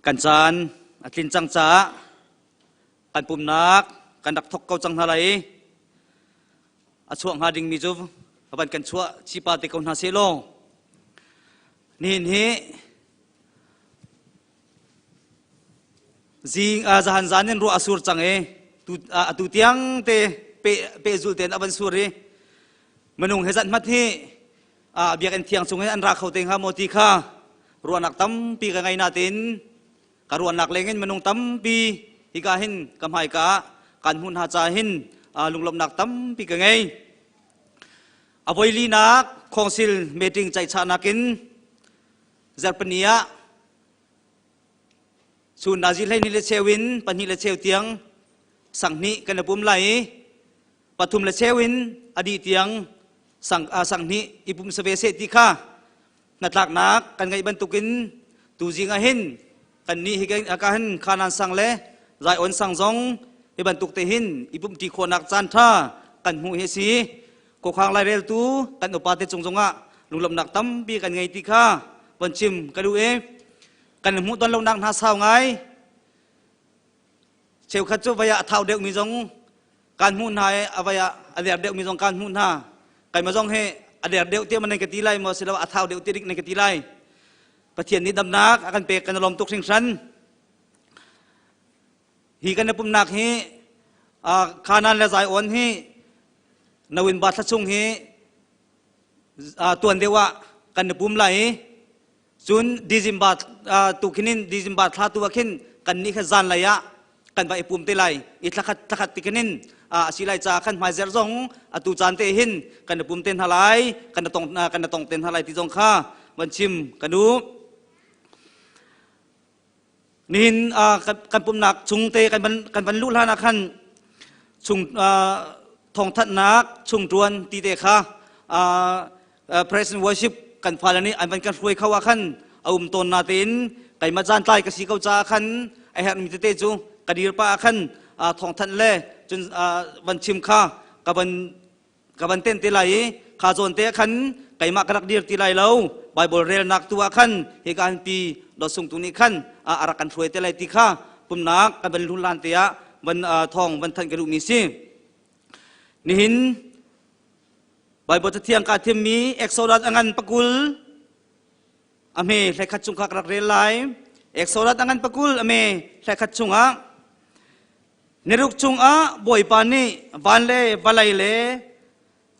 Kan caan a tlin cang caah kan pumnak kan rak thok ko cang hna lai i a chuah hnga dingmi cu van kan chuah chipa te ko hna seh law nihin hi zing zahan zan in ruah a sur cang i tu atu tiang te pe pehzul tein a van sur i minung he zat hmat hi biakinn thiang chung in an ra kho te hnga maw ti kha ruahnak tampi ka ngei natein ka ruahnak lengin minung tampi hika hin ka hmaika ah kan hmuh hna ca hin lunglawmhnak tampi ka ngei. A voilinak council meeting caihchahnak in zarhpini ah chun nazi 12 le cheu in pahnih le cheu tiang sanghnih kan i pum lai i pathum le cheu in a dih tiang sang sanghnih i pum save seh ti kha hnatlaknak kan ngeih bantukin tuzing ah hin kannih hi ka hin Khanan sang le Zion sang zong hi bantuk te hin i pumṭi khawhnak caan ṭha kan hmuh hi a si. Khuakhang laireltu kan upa te cung zongah lunglawmhnak tampi kan ngei ti kha von chim ka duh i kan hmuh ton lonak hna sau ngai. Cheukhat cu vai ah a thau deuhmi zong kan hmuh hna i a vai ah a der deuhmi zong kan hmuh hna. Keimah zong hi a der deuh tiah man nan ka ti lai maw silo a thau deuh ti dik nan ka ti lai. Pathian nih damnak a kan pek kan i lawm tuk hringhran. Hi kan i pumnak hi Kanan le Zion hi November thla chung hi tuan deuh ah kan i pum lai i cun December tu khin in December thla tu ah khin kan nih kha zan lei ah kan va i pum te lai i thlakhat thlakhat ti khin in a si lai ca khan hmaizer zong atu caan te hin kan i pum te hna lai kan i tong kan i tong te hna lai ti zong kha van chim ka duh. Nihin kan pumnak chung te kan van kan van luh hlan ah khan chung thawngthanhnak chung ṭuan ti te kha praise and worship kan fale nih an van kan hruai kho ah khan a um tawn natein keimah caan tlai ka si ko caah khan a herhmi tete cu ka dir pah ah khan thawngthanh le cun van chim kha ka van ka van ten te lai i kha zawn te khan keimah ka rak dir ti lai lo. Bible relnak tu ah khan hika han pi dawt tu nih khan a rak kan hruai te lai ti kha pumnak kan van hlun lan te ah van thawng van thanh ka duhmi si. Nihin Bible cathiang ka thimmi Exodus a ngan pakul a hme hlekhat chung kha ka rak rel lai. Exodus a ngan pakul a me hlekhat chungah niruk chungah Bawipa nih van le vawlei le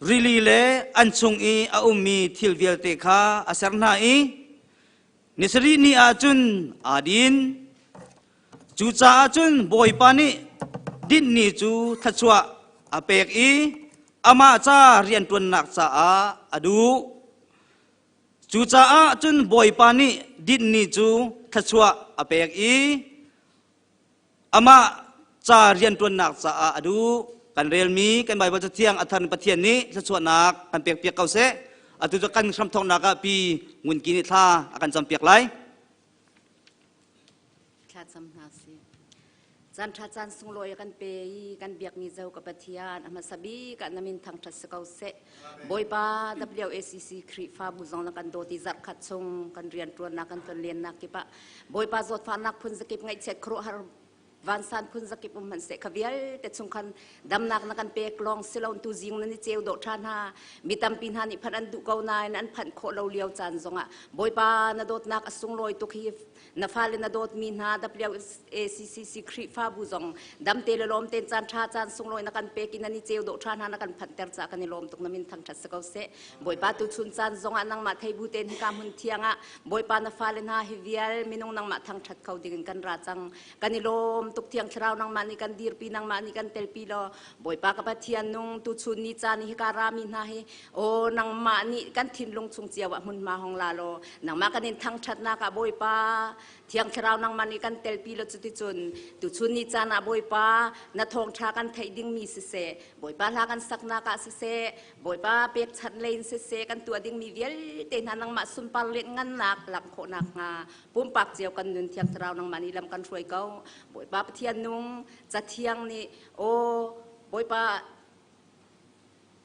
rili le an chung i a ummi thil vialte kha a ser hna i ni sarih ni ah cun aa din. Cucaah cun Bawipa nih dinh ni cu thluachuah a pek i amah ca rianṭuannak caah a duh. Cucaah cun Bawipa nih dinh ni cu thluachuah a pek i amah ca rianṭuannak caah a duh. Kan relmi kan Baibal Cathiang a thar Pathian nih thluachuahnak kan pekpiak ko seh. Atu cu kan hramthawknak ah Pi Ngun Ki nih thla a kan campiak lai. Thlacam hna sih. Caan ṭha caan sunglawi a kan pe i kan biakmi zo ka Pathian a hmasa bik ah na min thangṭhat si ko seh. Bawipa WACC Khrihfabu zong na kan dawt i zarhkhat chung kan rianṭuannak kan tlonlennak kip ah Bawipa zawtfahnak phun zakip ngaihchiat khuaruahhar vansan phun zakip um hmanhseh kha vialte chung khan damnak na kan pek lawng si lo tu zing nan i ceu dawh ṭha hna. Mi tampi hna nih phanh an duh ko nain an phanh khawh lo lio caan zongah Bawipa na dawtnak a sunglawi tuk hi na fale na dawtmi hna WACCC Khrihfabu zong damte le lawm tein caan ṭha caan sunglawi na kan pek i nan i ceu dawh ṭha hna na kan phanhter caah kan i lawm tuk. Na min thangṭhat si ko seh. Bawipa, tuchun caan zongah nangmah theibu tein hika hmun thiang ah Bawipa na fale hna hi vial minung nangmah thangṭhat kho dingin kan ra cang. Kan i lawm tuk. Thiang Thlarau, nangmah nih kan dirpi, nangmah nih kan telpi law Bawipa ka Pathian nung, tuchun ni caan i hika rami hna hi aw nangmah nih kan thinlung chung cio ah hmunhma hong la law nangmah kan in thangṭhatnak ah Bawipa Thiang Thlarau, nangmah nih kan telpi law cuticun tuchun ni caan ah Bawipa na thawngṭha kan theih dingmi siseh, Bawipa hla kan saknak ah siseh, Bawipa pekchanh lei in siseh, kan tuah dingmi vialte hna nangmah sunpar lianhngannak langh khawhnak hnga pumpak cio kan nun Thiang Thlarau, nangmah nih lam kan hruai ko. Bawipa Pathian nung, Cathiang nih aw Bawipa.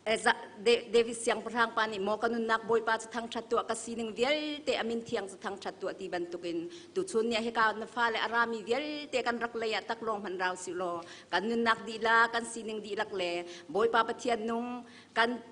David siangpahrang pa nih maw ka nunnak Bawipa cu thangṭhat tuah, ka sining vialte a min thiang cu thangṭhat tuah ti bantukin tuchun ni ah hika na fale a rami vialte kan rak lei ah taklawng hmanh rau sih law kan nunnak dihlak, kan sining dihlak le Bawipa Pathian nung kan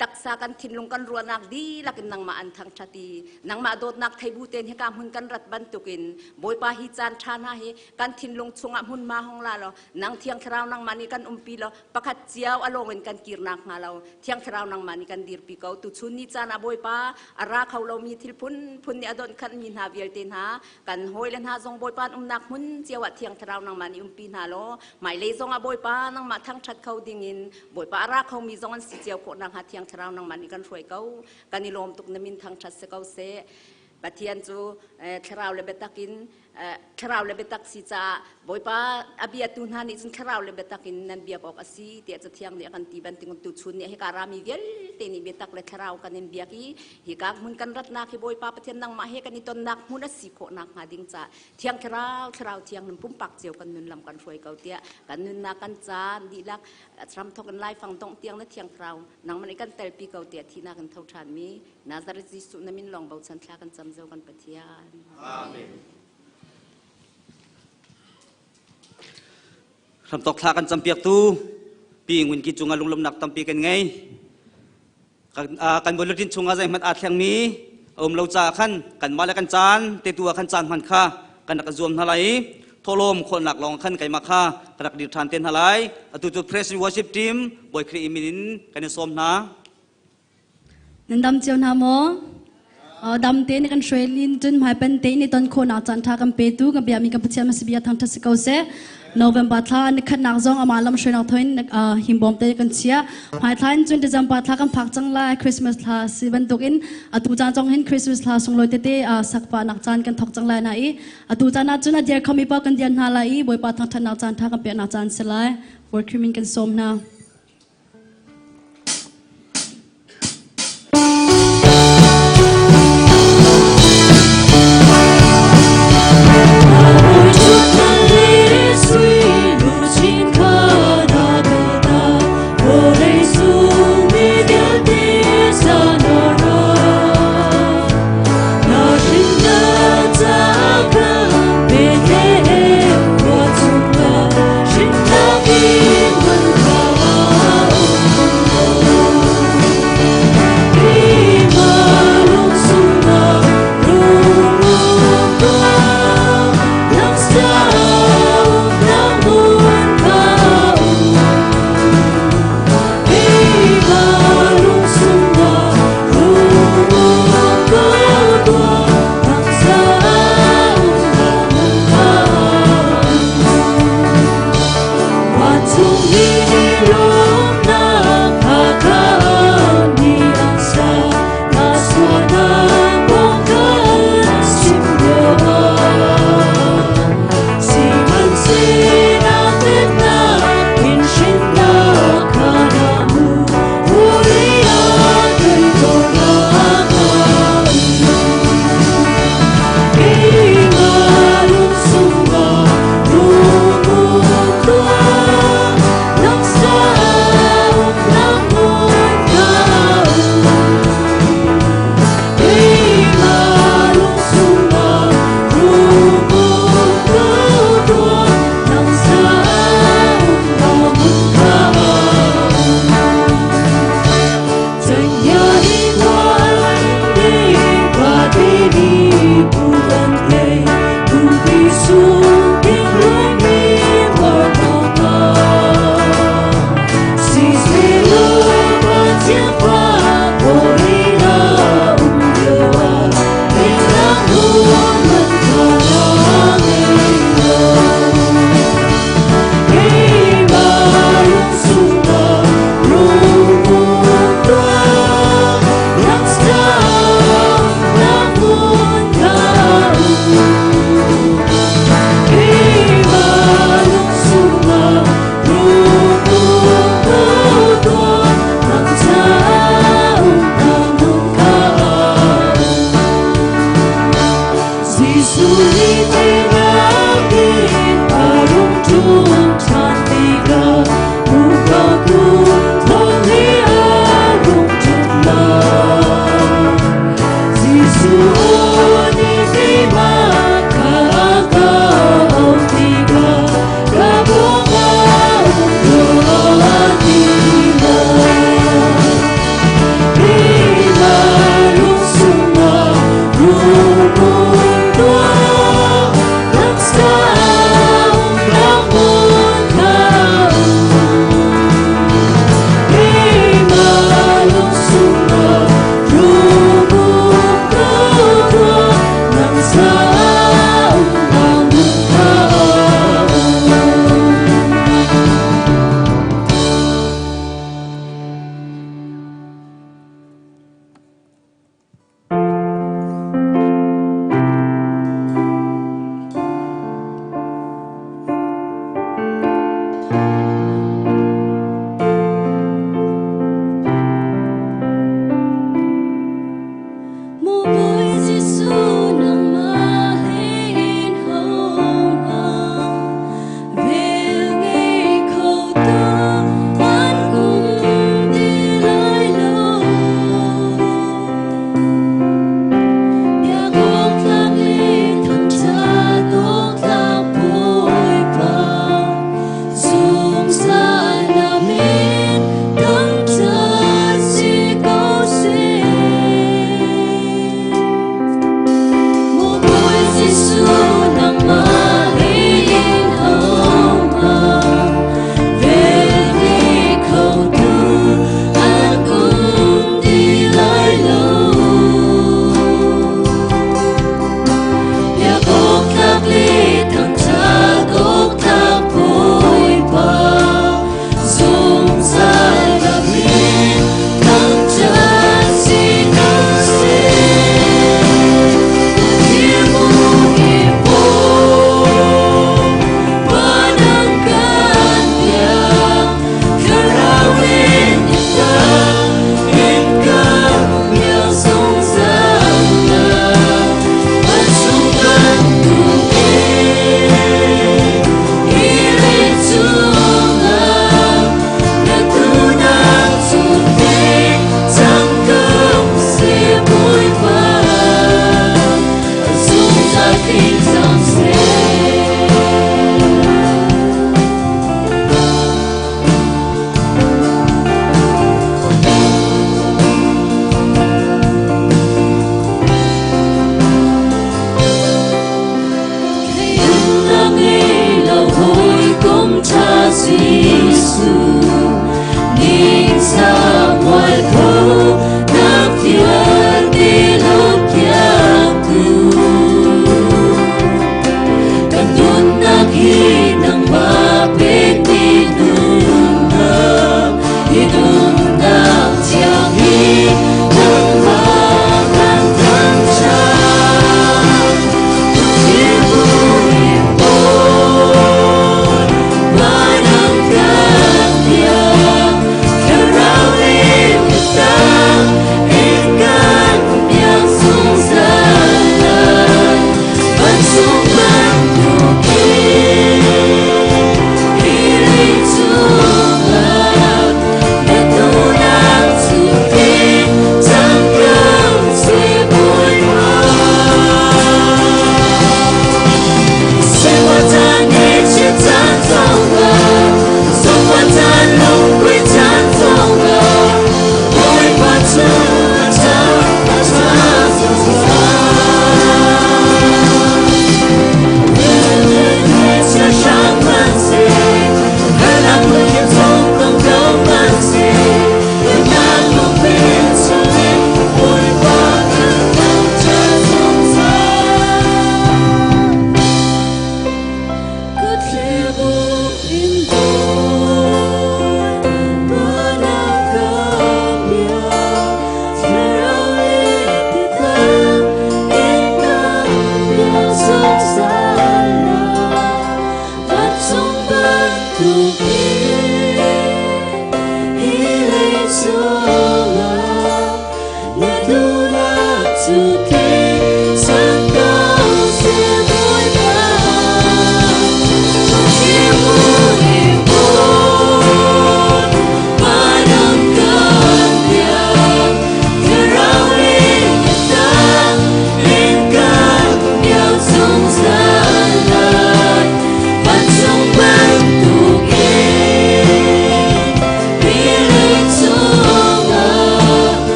taksa, kan thinlung, kan ruahnak dihlak in nangmah an thangṭhat i nangmah dawtnak theibu tein hika hmun kan rat bantukin Bawipa, hi caan ṭha hna hi kan thinlung chungah hmunhma hong la law nang Thiang Thlarau nangmah nih kan umpi law pakhat cio a lawng in kan kirnak hnga lo Thiang Thlarau nangmah nih kan dirpi ko. Tuchun ni caan ah Bawipa, a ra kho lomi thil phunphun nih a donhkhanhmi hna vialte hna, kan hawile hna zong Bawipa an umnak hmun cio ah Thiang Thlarau nangmah nih umpi hna law hmailei zong ah Bawipa nangmah thangṭhat kho dingin Bawipa a ra khomi zong an si cio khawh nakhnga Thiang Thlarau nangmah nih kan hruai ko. Kan i lawm tuk. Na min thangṭhat si ko seh. Pathian cu thlarau le biatak in, thlarau le biatak si caah Bawipa a biatu hna nih cun thlarau le biatak in nan biak awk a si tiah Cathiang nih a kan ti bantuk tuchun nih hika rami vialte nih biatak le thlarau kan in biak i hika hmun kan ratnak hi Bawipa Pathian nangmah he kan i tonnak hmun a si khawh nakhnga ding caah Thiang Thlarau, Thlarau Thianghlim pumpak cio kan nun lam kan hruai ko tiah kan nunnak, kan caan dihlak hramthok in laifang dongh tiang na Thiang Thlarau nangmah nih kan telpi ko tiah thihnak in tho ṭhanmi Nazareth Jesuh na min lawng bochan thla kan cam zo, kan Pathian. Amen. Hramtok thla kan campiaktu Pi Ngun Ki cungah lunglawmhnak tampi kan ngei. Kan bulletin chungah zeihmanh aa thlengmi a um lo caah khan kanmah le kan caan te tu ah khan caan hman kha kan rak zuam hna lai i thawhlawm khawlnak lawng khan keimah kha ka rak dir ṭhan te hna lai. Atu cu Praise and Worship Team Bawi Khrih min in kan i sawm hna. Nan dam cio hna maw? Dam tein kan hruai lin cun hmaipen tein i ton khawhnak caan ṭha kan petu kan biakmi kan Pathian Masabia thangṭhat si ko seh. November thla nikhatnak zong amah lam hruainak thoin himbawm te kan chia. Hmai thla in cun December thla kan phak cang lai. Christmas thla si bantukin atu caan zong hin Christmas thla sunglawi tete sakpa nak caan kan thok cang lai na i atu caan ah cun a diar khomi paoh kan diar hna lai i Bawipa thangṭhatnak caan ṭha kan peknak caan si lai. Worship in kan sawm hna.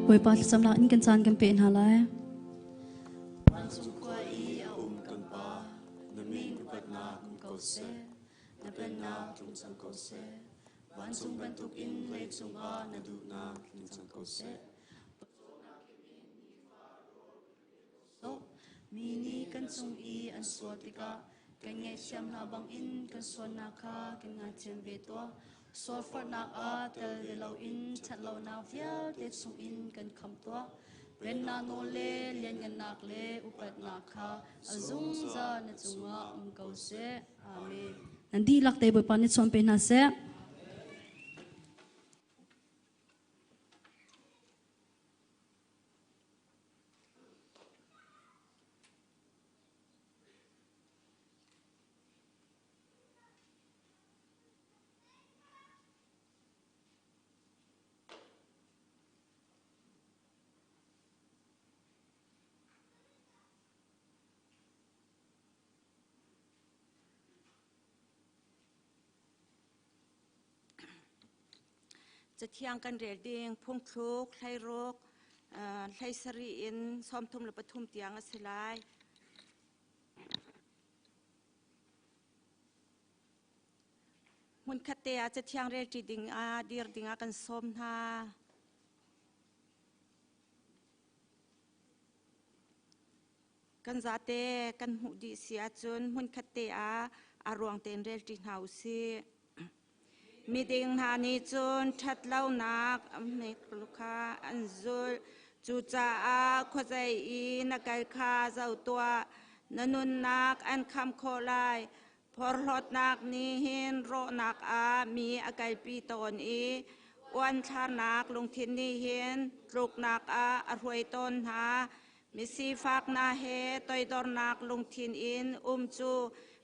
Bawipa thlacamnak in kan caan kan pe hna lai. Vancung khua i a um kan Pa, na min upatnak um ko seh. Na pennak tlung cang ko seh. Vancung bantukin leicung ah na duhnak tling cang ko seh. Mi nih kan cung i an sual tikah kan ngaihthiam hna bangin kan sualnak kha kan ngaithiam ve tuah. Sualforhnak ah tel ve loin ṭhatlonak vialte chungin kan khamh tuah. Pennak nawl le lianngannak le upatnak kha a zungzal na cungah um ko seh. Amen. Nan dihlak te Bawipa nih chawn pe hna seh. Cathiang kan rel ding phungthluk hleiruk hlei sarih in 33 tiang a si lai. Hmunkhat te ah cathiang relṭi ding ah dir ding ah kan sawm hna. Kan zate kan hmuh dih si ahcun hmunkhat te ah a ruang tein relṭi hna u sih. Miding hna nih cun ṭhatlonak kha an zulh. Cucaah khuazei i na kal kha zoh tuah. Na nunnak an khamh khawh lai. Porhlawtnak nih hin rawhnak ah mi a kalpi tawn i uanthlarnak lungthin nih hin tluknak ah a hruai tawn hna. Misifak hna he toidornak lungthin in um cu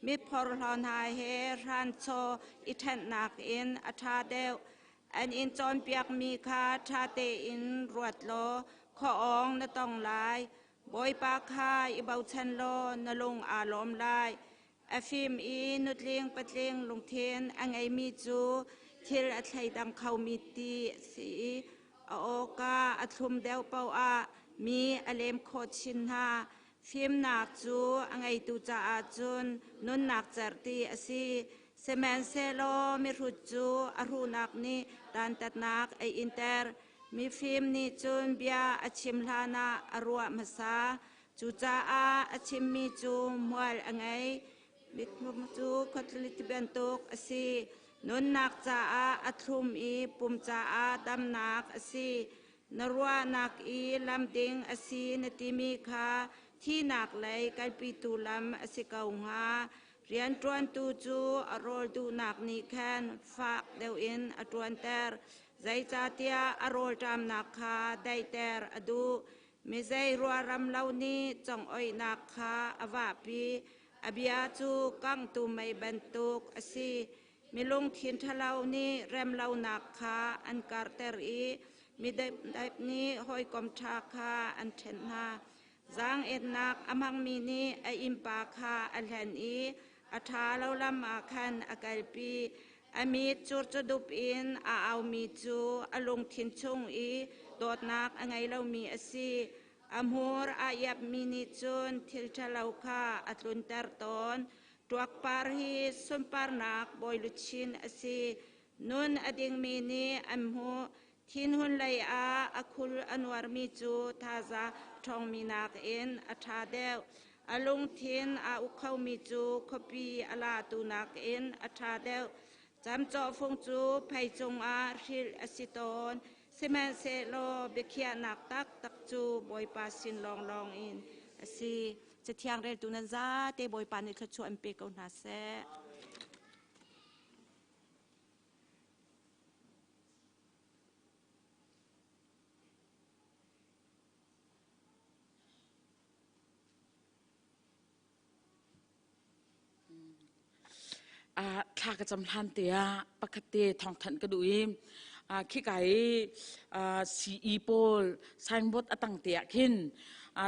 miphorhlaw hna he hranchaw i ṭhenhnak in a ṭha deuh. An in cawnpiakmi kha ṭha tein ruat law khuaawng na tong lai. Bawipa kha i bochan law na lung aa lawm lai. A fim i nutling patling lungthin a ngeimi cu thil a thleidang khomi ti a si i a awka a thlum deuh paoh ah mi a lem khawh chin hna. Fimnak cu a ngeitu caah cun nunnak cerhti a si. Sihmanhsehlaw mihrut cu a hruhnak nih dantatnak a inter. Mifim nih cun bia a chim hlanah a ruah hmasa. Cucaah a chimmi cu hmual a ngei. Mithmum cu khuathli bantuk a si. Nunnak caah a thlum i pum caah damnak a si. Na ruahnak i lam ding a si na timi kha thihnak lei kalpitu lam a si ko hnga. Rianṭuantu cu a rawl duhnak nih khan fak deuh in a ṭuanter. Zeicahtiah a rawlṭamnak kha daihter a duh. Mizei ruaram lo nih congoihnak kha a vahpi. A bia cu kangtu mei bantuk a si. Mi lungthin ṭhalo nih remlonak kha an karhter i midepdaip nih hawikom ṭha kha an ṭhenh hna. Zaang-ennak a hmangmi nih a innpa kha a hlen i a ṭha lo lam ah khan a kalpi. A mit curcudup in a aumi cu a lungthin chung i dawtnak a ngei lomi a si. A hmur aa iapmi nih cun thil ṭhalo kha a tlunter tawn. Ṭuakpar hi sunparnak bawiluchin a si. Nun a dingmi nih an hmuh. Thinhun lei ah a khul a nuarmi cu thazaang ṭhawngmi nakin a ṭha deuh. A lungthin aa uk khomi cu khuapi a latu nakin a ṭha deuh. Camcawhfung cu phei cungah hrilh a si tawn, sihmanhsehlaw biakhiahnak taktak cu Bawipa sin lawnglawng in a si. Cathiang reltu nan zate Bawipa nih thluachuah in pe ko hna seh. Thla ka cam hlan te ah pakhat te thawngthanh ka duh i khika i CE pawl signboard a tang te ah khin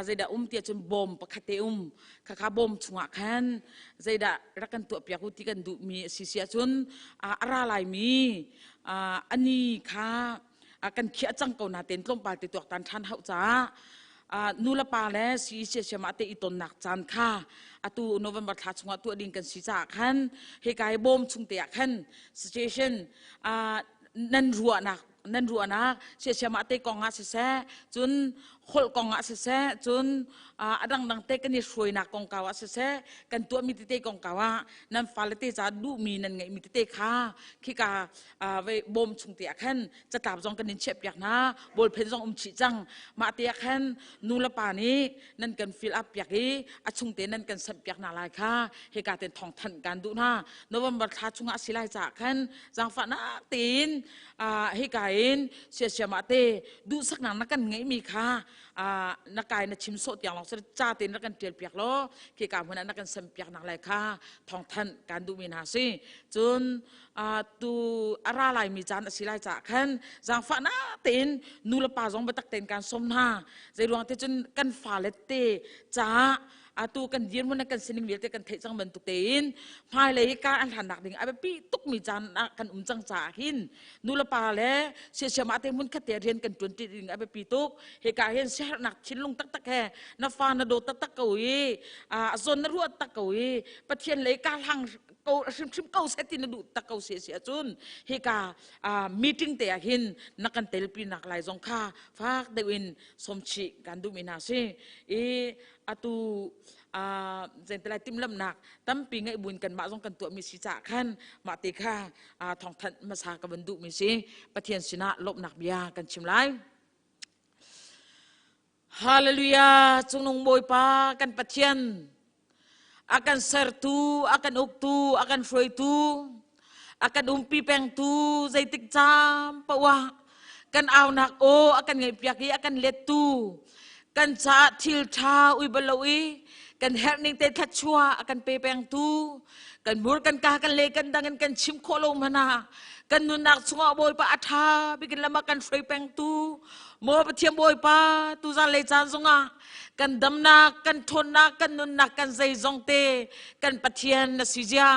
zeidah um tiah cun bawm pakhat te um khakha bawm chungah khan zeidah rak kan tuah piak u ti kan duhmi a si si ahcun a ra laimi ani kha. Kan khiah cang ko na ten tlawmpal te tuaktan ṭhan hauh caah nu le pa le si siasiam ah te i tonnak caan kha atu November thla chungah tuah ding kan si caah khan hika hi bawm chung te ah khan situation nan ruahnak nan ruahnak siasiam ah te kong ah siseh cun holh kong ah siseh cun a dangdang te kan i hruainak kongkau ah siseh kan tuahmi tete kongkau ah nan fale te ca duhmi nan ngeihmi tete kha khika vei bawm chung te ah khan catlap zong kan in chiahpiak hna ballpen zong um chih cang mah te ah khan nu le pa nih nan kan fill up piak i a chung te nan kan sanh piak hna lai kha hika ten thawng thanh kan duh hna November thla chungah si lai caah khan zaangfahnak tein hika in siasiam ah te duhsaknak na kan ngeihmi kha na kai na chim sawh tiang lawng ca tein na kan tial piak law khika hmun ah na kan sem piak nak lai kha thawngthanh kan duhmi hna si cun tu a ra laimi caan a si lai caah khan zaangfahnak tein nu le pa zong biatak tein kan sawm hna zei ruang te cun kan fale te caah atu kan dirhmun le kan sining vialte kan theih cang bantuk tein hmailei ka an hlannak ding a biapi tukmi caan ah kan um cang caah hin nu le pa le siasiam ah te hmun khat te rian kan ṭuan ṭi ding a biapi tuk hika hin siaherhnak thinlung taktak he na fa na dawt taktak ko i a zawn na ruat tak ko i Pathian lei ka hlang ko hrimhrim ko seh ti na duh tak ko si si ahcun hika meeting te ah hin na kan telpi nak lai zong kha fak deuh in sawmchih kan duhmi hna si i atu zentelai timhlamhnak tampi ngeih buin kanmah zong kan tuahmi si caah khan mah te kha thawngthanh hmasa ka van duhmi si Pathian sinah lawmhnak bia kan chim lai. Hallelujah cungnung Bawipa kan Pathian a kan sertu a kan uktu a kan hruaitu a kan umpi pengtu zeitik caan paoh kan aunak aw a kan ngaihpiak i a kan lettu kan caah thil ṭha ui bal lo i kan herh ning te thluachuah a kan pe pengtu kan mur kan ka kan le kan dang in kan chim khawh lo hmanh ah kan nunnak chungah Bawipa a ṭha bikin lam ah kan hruai pengtu maw Pathian Bawipa tuzan lei caan zongah kan damnak kan ṭhawnnak kan nunnak kan zeizong te kan Pathian na si zia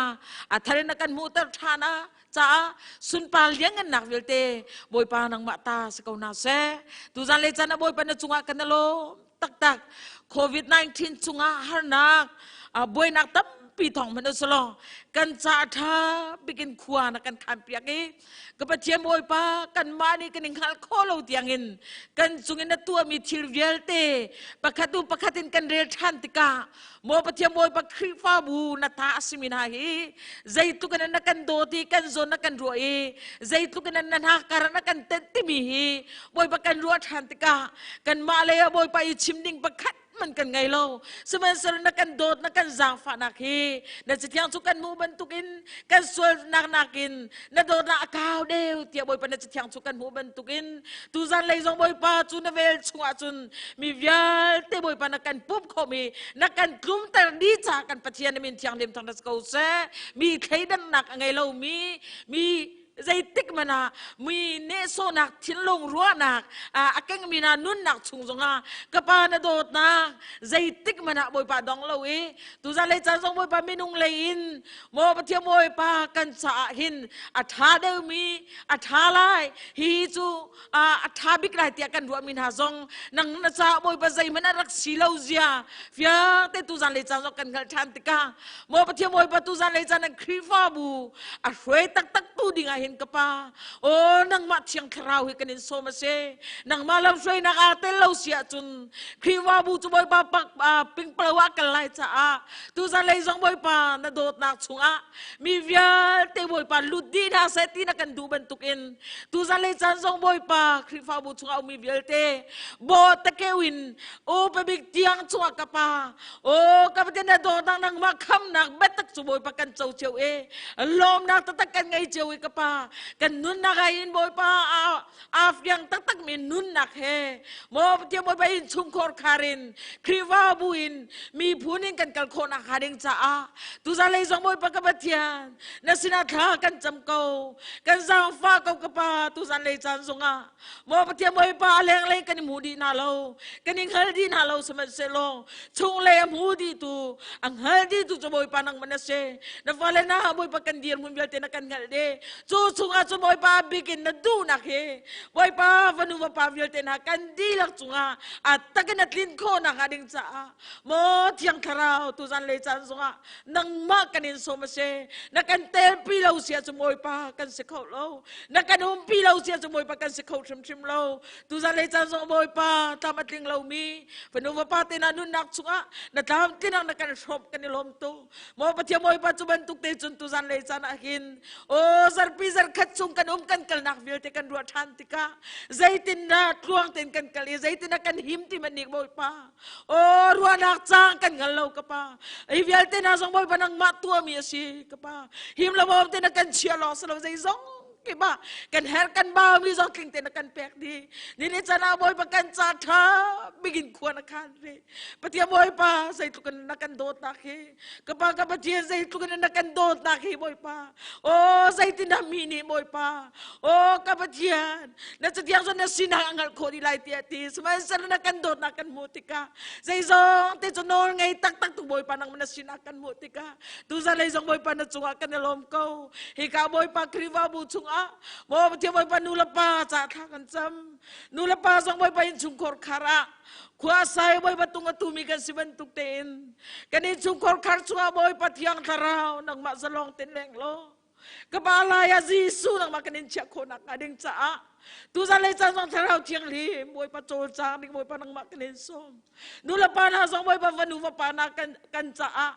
a thar in a kan hmuhter ṭhan ah caah sunpar lianngannak vialte Bawipa nangmah ta si ko hna seh. Tuzan le caan ah Bawipa na cungah kan i lawm taktak. COVID-19 chungah harnak buainak tampi thawng hmanh usulaw kan ca ṭha bikin khua na kan khan piak i ka Pathian Bawipa kanmah nih kan i hngalh khawh lo tiangin kan cungin na tuahmi thil vialte pakhat u pakhat in kan rel ṭhan tikah Maw Pathian Bawipa Khrihfabu na ta a simi hna hi zeitluk in na kan dawt i kan zawn na kan ruah i zeitluk in na hna kar na kan tenh timi hi Bawipa kan ruah ṭhan tikah kanmah lei ah Bawipa i chim ding pakhat man kan ngei lo sihmanhsehlaw na kan dawt na kan zaangfahnak hi na cathiang cu kan hmuh bantukin kan sualnak nakin na dawtnak a kau deuh tiah Bawipa na cathiang cu kan hmuh bantukin tuzan lei zong Bawipa cu na vel chungah cun mi vialte Bawipa na kan pumh khawhmi na kan tlumter dih caah kan Pathian na min thianghlim thangṭhat ko seh mi thleidannak a ngei lomi mi zeitik hmanh ah mi nehsawhnak thinlung ruahnak a kengmi hna nunnak chung zongah ka pa na dawtnak zeitik hmanh ah Bawipa dong lo i tuzan lei caan zong Bawipa minung lei in maw Pathian Bawipa kan caah hin a ṭha deuhmi a ṭha lai hi cu a ṭha bik lai tiah kan ruahmi hna zong nang na caah Bawipa zeihmanh a rak si lo zia vialte tuzan lei caan zong kan hngalh ṭhan tikah maw Pathian Bawipa tuzan lei caan an Khrihfabu a hruai taktak tu ding ah hin ka pa aw nangmah Thiang Thlarau hi kan in sawm a si nangmah lamhruainak aa tel lo si ahcun Khrihfabu cu Bawipa pak pingpalo ah kal lai caah tuzan lei zong Bawipa na dawtnak chungah mi vialte Bawipa lut dih hna seh ti na kan duh bantukin tuzan lei caan zong Bawipa Khrihfabu chungah ummi vialte baw takeu in o pabik tiang chungah ka pa o ka Pathian na dawtnak nangmah khamnak biatak cu Bawipa kan co cio e lawmnak taktak kan ngei cio i ka pa kan nunnak ah hin Bawipa aa fiang taktak mi nunnak he maw Pathian Bawipa in chungkhar khar in Khrihfabu in miphun in kan kal khawhnak hnga ding caah tuzan lei zong Bawipa ka Pathian na sinah thla kan cam ko kan zaangfah ko ka pa tuzan lei caan zongah maw Pathian Bawipa a lenglei kan i hmu dih hna lo kan i hngal dih hna lo sihmanhsehlaw chunglei a hmu dih tu a hngal dih tu cu Bawipa nangmah na si na fale na Bawipa kan dirhmun vialte na kan hngalh dih cu. chungah cu Bawipa bikin na duhnak hi Bawipa fanu vapa vialte hna kan dihlak cungah a takin a tlin khawh nakhnga ding caah maw Thiang Thlarau tuzan lei caan zongah nangmah kan in sawm a si. Na kan telpi lo si ahcun Bawipa kan si kho lo. Na kan umpi lo si ahcun Bawipa kan si kho hrimhrim lo. Tuzan lei caan zong Bawipa tlam a tling lomi fanu vapa te na nunnak chungah na tlamtlinak na kan hrawmh kan i lawm tuk. Maw Pathian Bawipa cu bantuk te cun tuzan lei caan ah hin o zarpi zarkhat chung kan um kan kalnak vialte kan ruah ṭhan tikah zeitindah tluang tein kan kal i zeitindah kan him ti man nih Bawipa o ruahnak cang kan ngal lo ka pa hi vialte hna zong Bawipa nangmah tuahmi a si ka pa him lo bawm te na kan chia lawng si lo zeizong kip ah kan her kan baumi zong tling te na kan pek dih ni ni chan ah Bawipa kan ca ṭha bigin khua na khan ve Pathian Bawipa zeitluk in na kan dawtnak hi ka pa ka Pathian zeitluk in na kan dawtnak hi Bawipa o zeitindah mi nih Bawipa o ka Pathian na catiang cun na sinak a hngalh khawh dih lai tiah ti sihmanhsehlaw na kan dawtnak kan hmuh tikah zeizong te cu nawl ngei taktak tu Bawipa nang na sinak kan hmuh tikah tuzan lei zong Bawipa na cungah kan i lawm ko hika Bawipa Khrihfabu chungah maw Pathian Bawipa nu le pa ca thla kan cam nu le pa zong Bawipa innchungkhar khar ah khua sai Bawipa tung a tumi kan si bantuk tein kan innchungkhar khar chungah Bawipa thiang thlarau nangmah zalong ten leng law ka pa lai ah Jesuh nangmah kan in chiah khawhnak hnga ding caah tuzan lei caan zong thlarau thianghlim Bawipa cawlcang ding Bawipa nangmah kan in sawm nu le pa hna zong Bawipa fanu fapa hna kan kan caah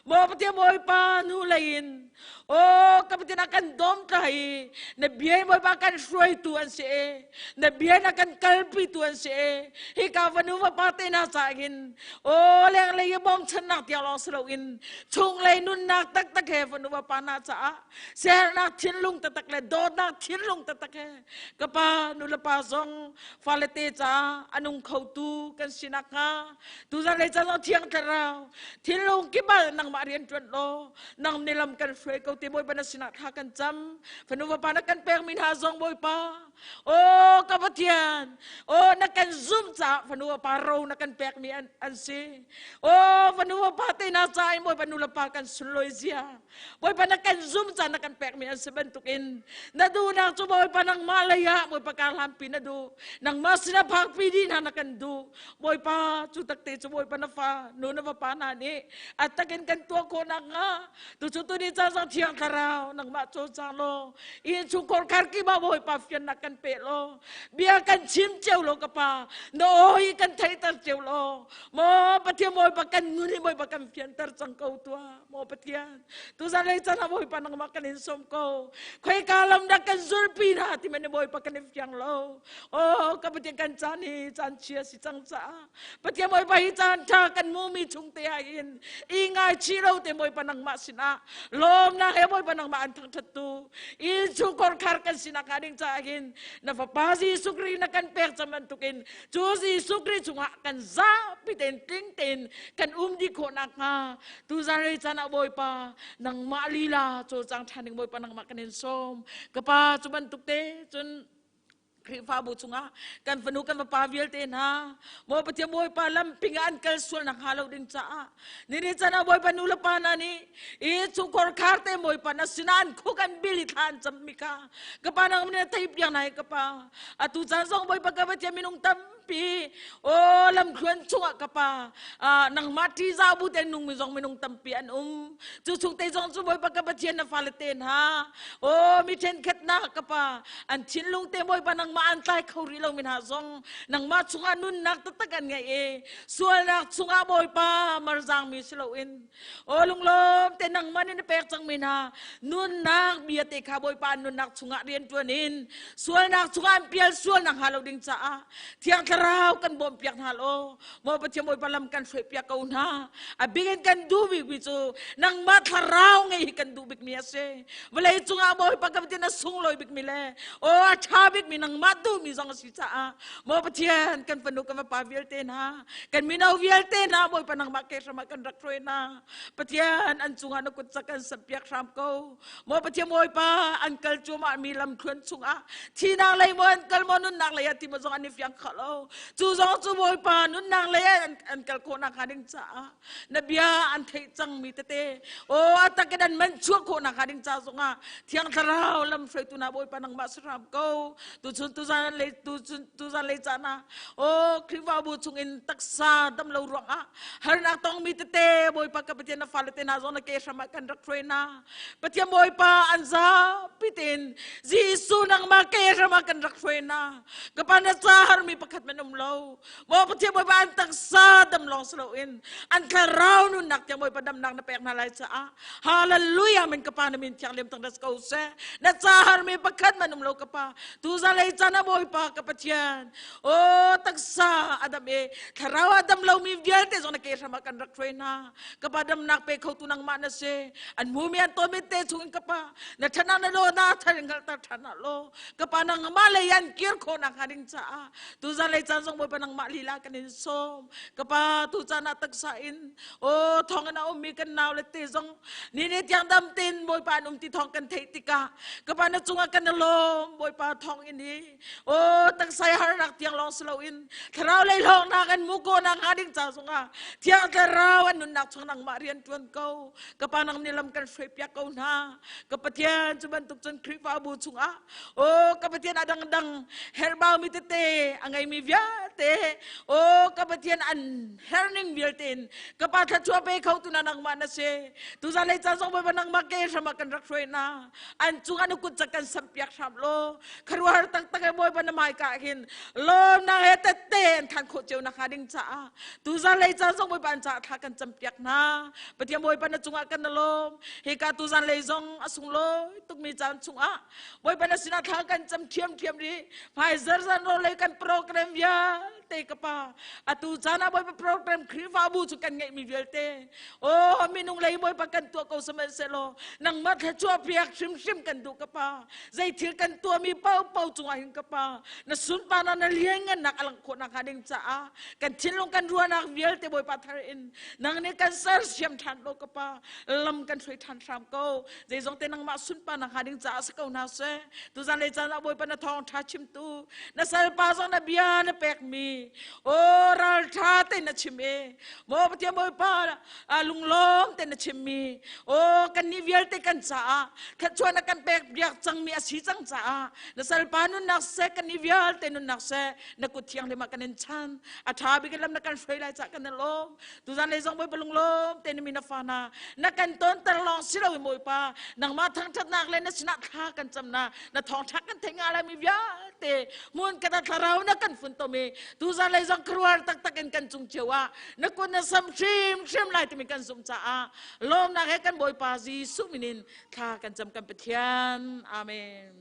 Maw Pathian Bawipa nu lei in aw ka Pathian a kan dawm tlai na bia Bawipa kan hruaitu an si e na bia na kan kalpitu an si e hika fanu fapa te na ca hin aw leng lei i bawmchannak tiang lawng si loin chunglei nunnak taktak he fanu fapa na caah sernak thinlung taktak le dawtnak thinlung taktak he ka pa nu le pa zong fale te ca anung khotu kan si nakhnga tuzan lei caan thiang thlarau thinlung kip ah nangmah rian ṭuan law nang nih lam kan hruai ko te Bawipa na sinah thla kan cam fanu vapa na kan pekmi hna zong Bawipa o ka Pathian o na kan zumh caah fanu vapa ro na kan pekmi an, an si o fanu vapa te na ca in Bawipa nu le pa kan sunlawi zia Bawipa na kan zum caan na kan pekmi an si bantukin na duhnak cu Bawipa nangmah lei ah Bawipa kar hlanpi na duh nangmah sinah phakpi dih hna na kan duh Bawipa cu takte cu Bawipa na fa nu na vapa hna nih a takin kan tuah khawh nakhnga tucu tuni caan zong thiang thlarau nangmah cawlcang law inn chungkhar khar kip ah Bawipa fiannak kan pe law bia kan chim cio law ka pa na aw hi kan theihter cio law maw Pathian Bawipa kan nun hi Bawipa kan fianter cang ko tuah Maw Pathian, tuzan lei caan ah Bawipa nangmah kan in sawm ko. Khoika lam dah kan zulpi hna ti men Bawipa kan i fiang lo. Oh, ka Pathian kan caan hi caan chia si cang caah. Pathian Bawipa hi caan ṭha kan mumi chung te ah hin i ngaichih lo te Bawipa nangmah sinah lawmnak he Bawipa nangmah an thangṭhat tu inn chungkhar khar kan sinak hnga ding caah hin na fapa Jesuh Khrih na kan pek cang bantukin cu Jesuh Khrih chungah kan zapi tein tling tein kan um dih khawh nakhnga Tuzan rei caan ah Bawipa nangmah lila cawlcang ṭhan ding Bawipa nangmah kan in sawm. Ka pa cu bantuk te cun Khrihfabu chungah kan fanu kan fapa vialte hna maw Pathian Bawipa lamping ah an kal sual nak hnga lo ding caah nini chan ah Bawipa nu le pa hna nih i chungkhar khar te Bawipa na sinah an khuk an bil i thla an cam mi kha ka pa nang min thei piak nai ka pa atu caan zong Bawipa ka Pathian minung tam tampi o lamthluan chungah ka pa nangmah ṭihzah bu te nung mi zong minung tampi an um cu chung te zong cu Bawipa ka Pathian na fale te hna o mi ṭhenkhat na ka pa an thinlung te Bawipa nangmah an tlai kho rih lo mi hna zong nangmah chungah nunnak taktak an ngei i sualnak chungah Bawipa marzang mi si loin O lunglawm te nangmah nih na pek cangmi hna nunnak bia te kha Bawipa nunnak chungah rianṭuan in sualnak chungah an pial sualnak hnga lo ding caah Thiang Thlarau kan bawmhpiak hna law maw Pathian Bawipa lam kan hruaipiak ko hna. A bik in kan duh bikmi cu nangmah thlarau ngei hi kan duh bikmi a si. Vawlei cungah Bawipa kan Pathian a sunglawi bikmi le aw a ṭha bikmi nangmah nangmah duhmi zong a si caah maw Pathian kan fanu kan fapa vialte hna kan mino vialte hna Bawipa nangmah ke hram ah kan rak hruai hna Pathian an cungah na kut cak kan sampiak hram ko maw Pathian Bawipa an kal cuahmah mi lamthluan chungah thinak lei maw an kal maw nunnak lei ah ti maw zong an i fiang kho lo cu zong cu Bawipa nunnak lei ah an kal khawh nakhnga ding caah na bia an theih cangmi tete o a takin an man chuah khawh nakhnga ding ca zongah Thiang Thlarau lam hruaitu na Bawipa nangmah si hram ko tuchun tuzan lei tuchun tuzan lei caan ah o Khrihfabu chungin taksa dam lo ruangah harnak tongmi tete Bawipa ka Pathian na fale te hna zong na ke hram ah kan rak hruai hna Pathian Bawipa an zapi tein Jesuh nangmah ke hram ah kan rak hruai hna ka pa na ca harmi pakhat man um lo Maw Pathian Bawipa an taksa dam lawng si loin an thlarau nunnak tiang Bawipa damnak na pek hna lai caah Hallelujah min ka pa na min thiang liam tang das ko seh na ca harmi pakhat man um lo ka pa tu zalei chan a Bawipa ka Pathian o taksa adam e thlarau adam lomi vialte zong na ke hram ah kan rak hruai hna ka pa damnak pe kho tu nangmah na si an hmumi an tawmi te chung in ka pa na thanak na lo na tharin ngalter than lo ka pa nangmah lei an kir khawh nak hnga ding caah Tuzan lei caan zong Bawipa nangmah lila kan in sawm. Ka pa tu caan ah taksa in o thong in a ummi kan nau le te zong ni ni tiang dam tin Bawipa an um ti thong kan theih tikah ka pa na cungah kan lawm Bawipa thong in hi o taksa harnak tiang lawng si loin thlarau lei hlawknak an mu ko nak hnga ding ca zongah thiang thlarau an nunnak chung nangmah rian tuan ko ka pa nang ni lam kan hruai piak ko hna ka Pathian cu bantuk cun Khrihfabu chungah O ka Pathian a dangdang herhbau mi tete a ngeimi vialte o ka Pathian an herning vialte in ka pa thluachuah pe kho tu na nangmah na si tuzan lei caan zong Bawipa nangmah ke hram ah kan rak hruai na an cung an kut cak kan sampiak hram law kharuahar taktak e Bawipa na hmaika hin lawmnak he tette an than khawh cio nak hnga ding caah tuzan lei caan zong Bawipa an caah thla kan campiak hna Pathian Bawipa na cungah kan na lawm hika tuzan lei zong a sunglawi tukmi caan chungah Bawipa na sinah thla kan cam ṭhiamṭhiam rih. Hmaizar zan rawlei kan program vialte ka pa. Atu caan ah Bawipa program Khrihfabu cu kan ngeihmi vialte. Oh, minung lei Bawipa kan tuah ko sihmanhsehlaw nangmah thluachuah piak hrimhrim kan duh ka pa. Zei thil kan tuahmi paohpaoh cungah hin ka pa. Na sunparnak na lianngannak a langh khawh nakhnga ding caah kan thinlung kan ruahnak vialte Bawipa thar in nang nih kan sersiam ṭhan lo ka pa. Lam kan hruai ṭhan hram ko. Zeizong te nangmah sunparnak hnga ding caah si ko hna seh. Tuzan lei caan ah Bawipa na thawngṭha chimtu, na salpa zong na bia na pekmi, aw ralṭha tein na chim i, maw Pathian Bawipa lunglawm tein na chimmi, aw kannih vialte kan caah thluachuah na kan pek biak cangmi a si cang caah na salpa nunnak seh kannih vialte nunnak seh na kut thianghlim ah kan in chan. A ṭha bik in lam na kan hruai lai caah kan i lawm. Tuzan lei zong Bawipa lunglawm te na mi na fa hna na kan tonter lawng si lo Bawipa nangmah thangṭhatnak le na sinah thla kan cam na na thawngṭha kan theih nga lai mi vialte hmun ka thlarau na kan funtom i tuzan lei zong khuaruahar taktak in kan cung cio ah na kun na sam hrimhrim lai timi kan zumh caah lawmnak he kan Bawipa Jesuh min in thla kan cam kan Pathian amen.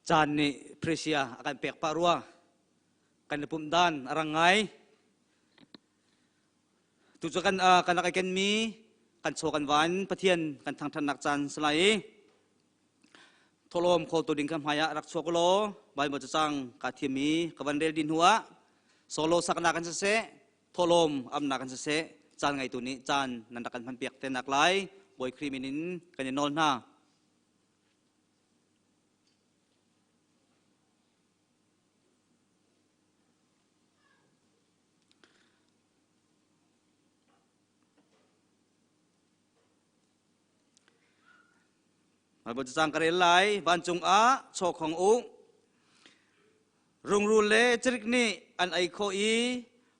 Caan nih Prisia a kan pek pah rua. Kan i pumh dan a rang ngai. Tu cu kan kan rak i kenmi kan chaw kan van Pathian kan thangṭhatnak caan si lai i thawhlawm khawltu ding kha hmai ah rak chuak law Bible cacang kaa thim i ka van rel dih hnu ah solo saknak kan siseh thawhlawm amnak kan siseh caan ngeitu nih caan nan rak kan hmanpiak te nak lai Bawi Khrih min in kan i nawl hna. Bible cacang ka rel lai vancung ah chaw khong u rungrul le cirik nih an ei khawh i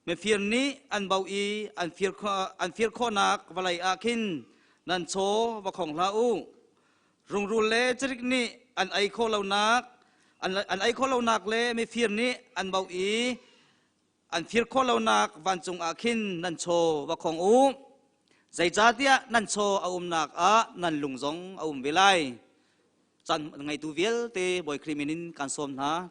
mifir nih an bauh i an fir an fir khawhnak vawlei ah khin nan chaw va khong hlah u rungrul le cirik nih an ei khawh lonak an ei khawh lonak le mifir nih an bauh i an fir khawh lonak vancung ah khin nan chaw va khong u. Zeicahtiah nan chaw a umnak ah nan lung zong a um ve lai. Caan ngeitu vialte Bawi Khrih min in kan sawm hna.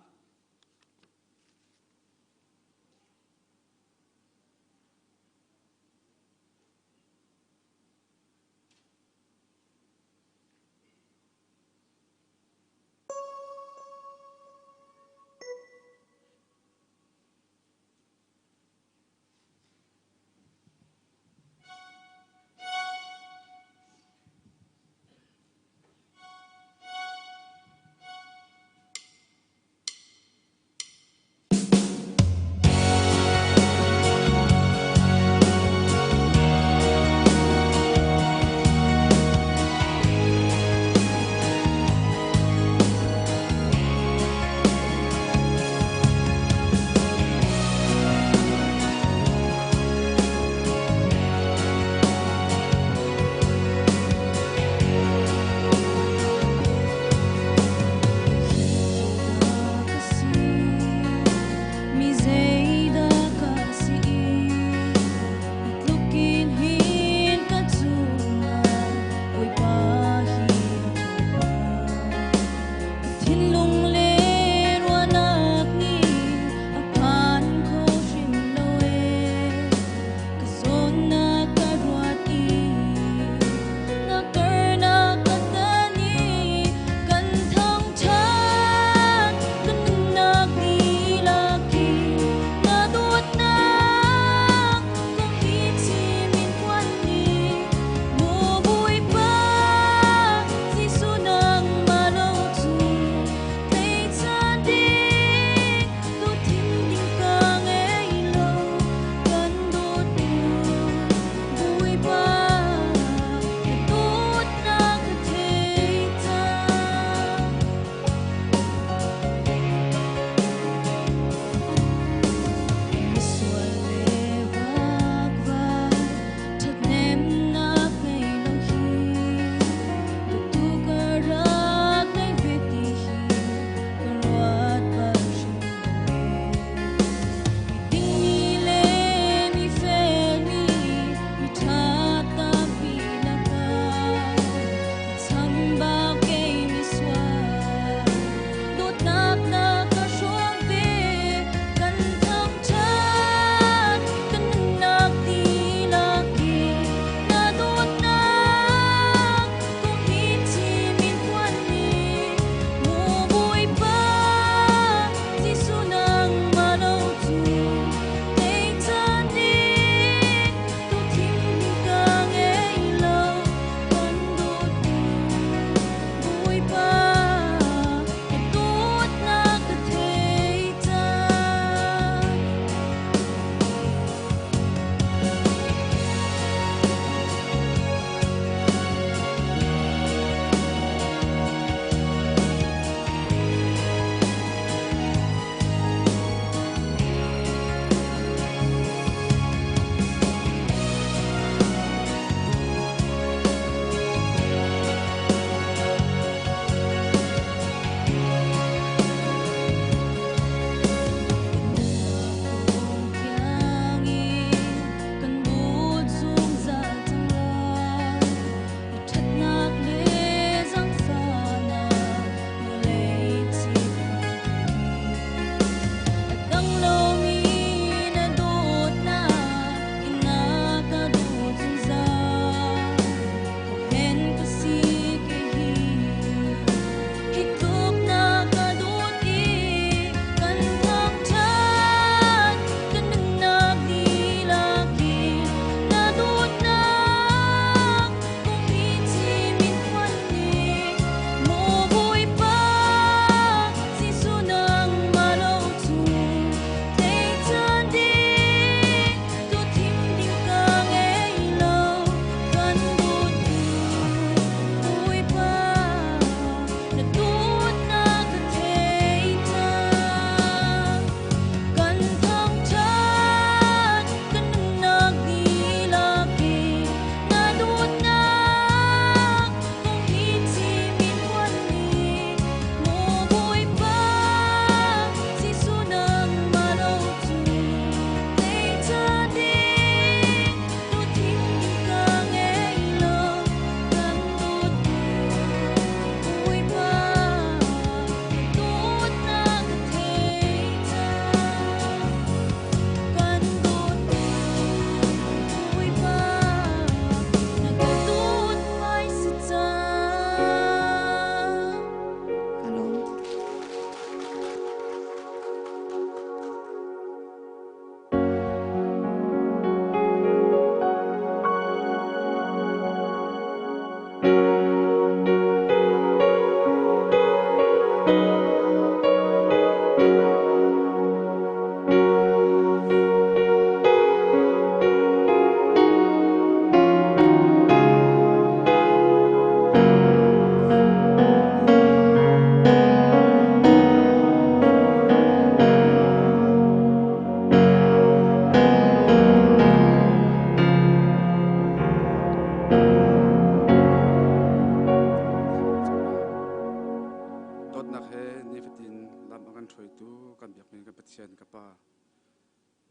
hruaitu kan biakmi kan Pathian ka Pa.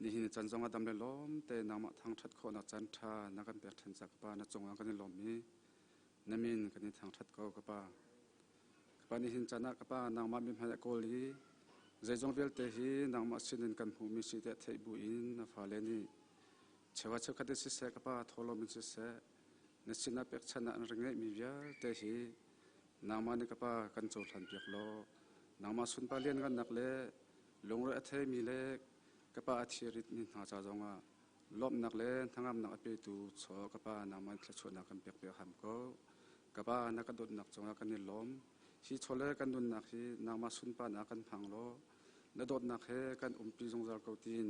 Nihin can zong ah dam le lawm te nangmah thangṭhat khawhnak caan ṭha na kan pek ṭhan ca ka Pa na cungah kan i lawm i na min kan in thangṭhat ko ka Pa. Ka Pa nihin caan ah ka Pa nangmah mithmai a kawl i zeizong vialte hi nangmah sinin kan hmuhmi si tiah theih bu in na fale nih cheukhat cheukhat in siseh ka Pa thawhlawm in siseh na sinah pekchanh ah an rak ngeihmi vialte hi nangmah nih ka Pa kan cohlan piak law nangmah sunpar lianngannak le lungre a theimi le ka Pa a thiritmi hna ca zongah lawmhnak le hnangamnak a petu chaw ka Pa nangmah thluachuahnak kan pek piak ham ko. Ka Pa na ka dawtnak cungah kan i lawm. Hi chaw le kan nunnak hi nangmah sunparnak kan hmang law na dawtnak he kan umpi zungzal ko tiin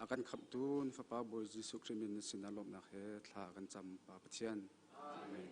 a kan khamhtu na Fapa Bawi Jesuh Khrih min na sinah lawmhnak he thla kan cam Pa Pathian. Amen.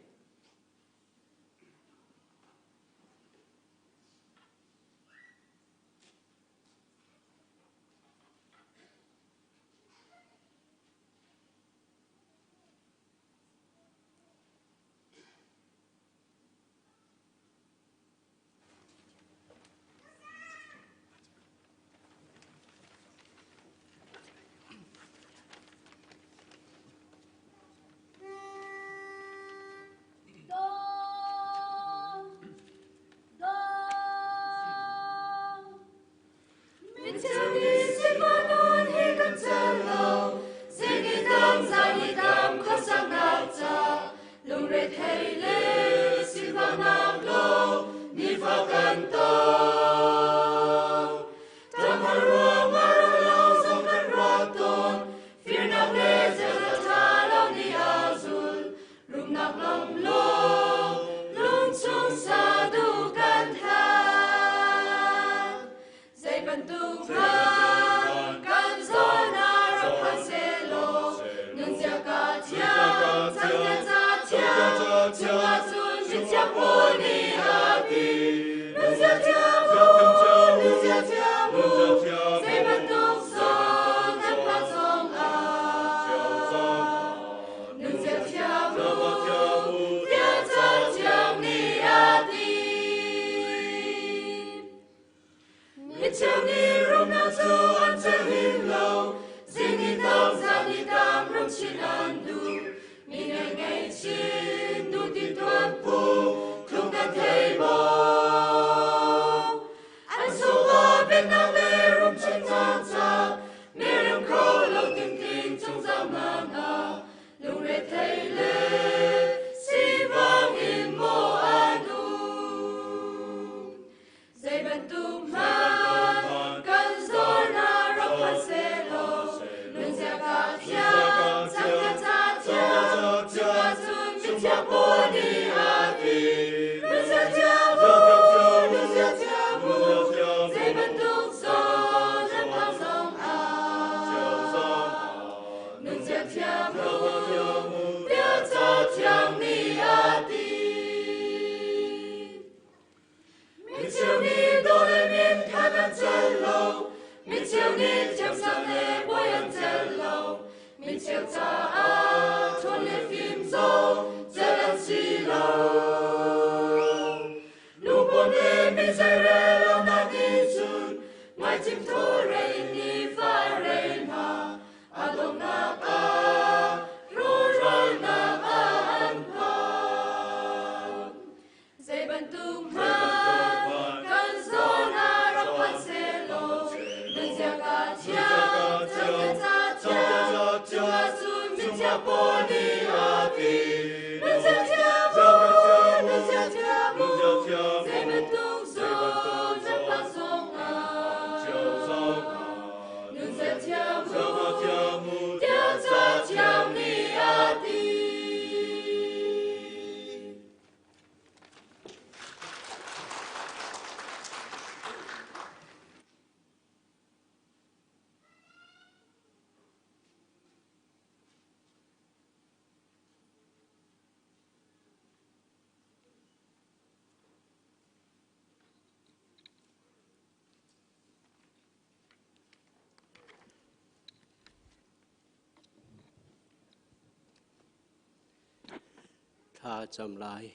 Thla cam lai.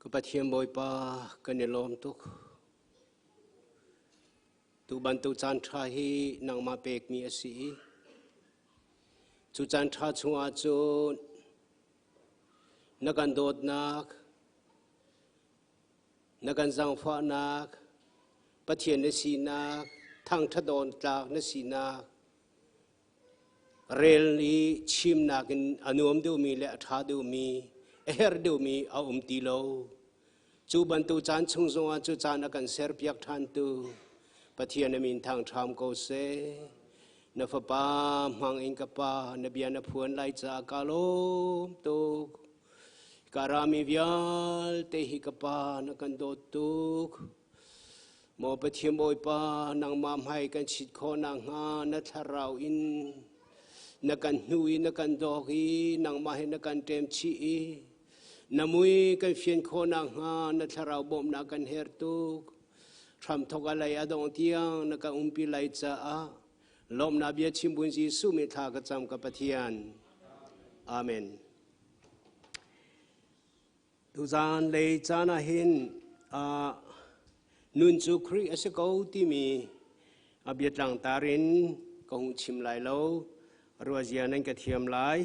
Ka Pathian Bawipa kan i lawm tuk. Tu bantuk caan ṭha hi nangmah pekmi a si i cu caan ṭha chungah cun na kan dawtnak, na kan zaangfahnak, Pathian na sinak, thangṭhat awk tlak na sinak, Rel i chimnak in a nuam deuhmi le a ṭha deuhmi, a herh deuhmi a um ti lo. Cu bantuk caan chung zongah cu caan a kan serpiak ṭhantu Pathian a min thangṭham ko seh. Na fapa hmang in ka pa na bia na phuan lai caah ka lawm tuk. Ka rami vialte hi ka pa na kan dawt tuk. Maw Pathian Bawipa, nangmah hmai kan chit khawh nakhnga na thlarau in na kan hnu i na kan dawk i nangmah he na kan ṭem chih i na mui kan fian khawh nakhnga na thlarau bawmhnak kan herh tuk. Hramthok a lei a dong tiang na kan umpi lai caah lawmhnak bia chim buin Jesuh min thla ka cam ka Pathian. Amen. Tuzaan lei caan ah hin nun cu Khrih a si ko timi a biatlang tar in ka hung chim lai lo. Ruazia nan ka thiam lai.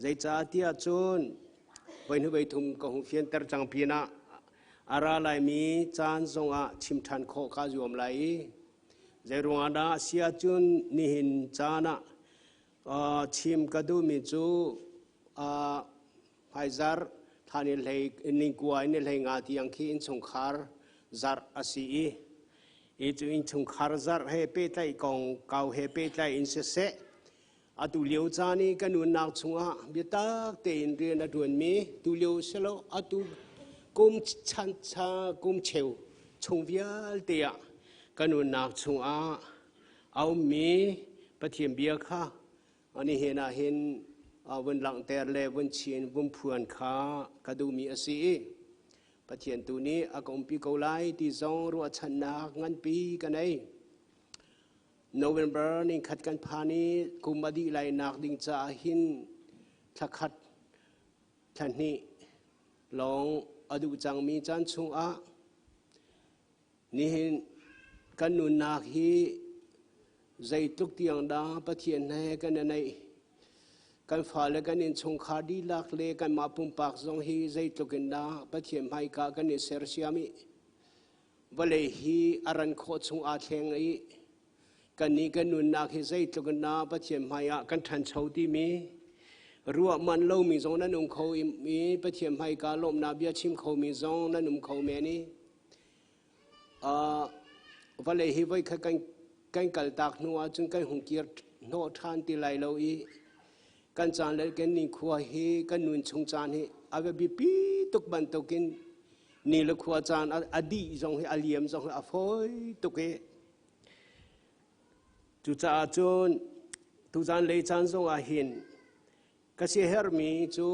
Zeicah tiah cun voi hnu voi thum ka hung fianter cang pinah a ra laimi caan zongah chim ṭhan khawh kaa zuam lai i zeiruangah dah a si ahcun nihin caan ah chim ka duhmi cu Hmaizarh thla ni hlei ningkua in ni hlei nga tiang khi innchungkhar zarh a si i i cu innchungkhar zarh he pehtlaih kong kau he pehtlaih in siseh atu lio caan i kan nunnak chungah biatak tein rian a ṭuanmi tulio silo atu kum chan cha kum cheu chung vialte ah kan nunnak chungah a ummi Pathian bia kha Nihin ah hin vun langhter le vun chin vun phuan kha ka duhmi a si i Pathian tu nih a ka umpi ko lai ti zong ruahchannak nganpi ka nei. November ni khat kan phan i kum a dih lai nak ding caah hin thla khat thla hnih lawng a duh cangmi caan chungah Nihin kan nunnak hi zeitluk tiang dah Pathian he kan i neih. Kan fale kan innchungkhar dihlak le kanmah pumpak zong hi zeitluk in dah Pathian hmaika kan i sersiam i vawlei hi a ran khawh chung aa thleng i kannih kan nunnak hi zeitluk in dah Pathian hmai ah kan ṭhancho timi ruah manh lomi zong nan um kho i Pathian hmaika lawmhnak bia chim khomi zong nan um kho men i Vawlei hi voikhat kan kaltak hnu ahcun kan hung kir hnawh ṭhan ti lai lo i kan caan le kan nikhua hi kan nun chung caan hi a va biapi tuk bantukin ni le khua caan a dih zong hi a liam zong hi a fawi tuk i cucaah cun tuzaan lei caan zong ah hin Ka siaherhmi cu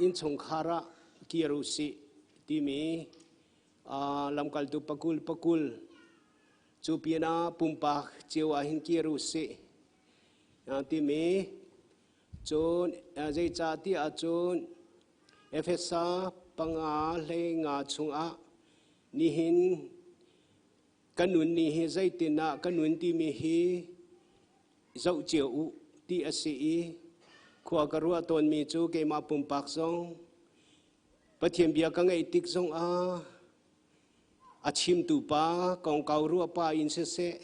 innchungkhar ah kir u sih timi lamkaltu pakul pakul cu pinah pumpak cio ah hin kir u sih timi cun zeicah ti ahcun Efesa panga hlei nga chungah nihin Ka nun ni hi zeitin ah ka nun timi hi zoh cio u ti a si i khua ka ruah tawnmi cu keimah pumpak zong Pathian bia ka ngeih tik zongah a chimtu pa kongkau ruah pa in siseh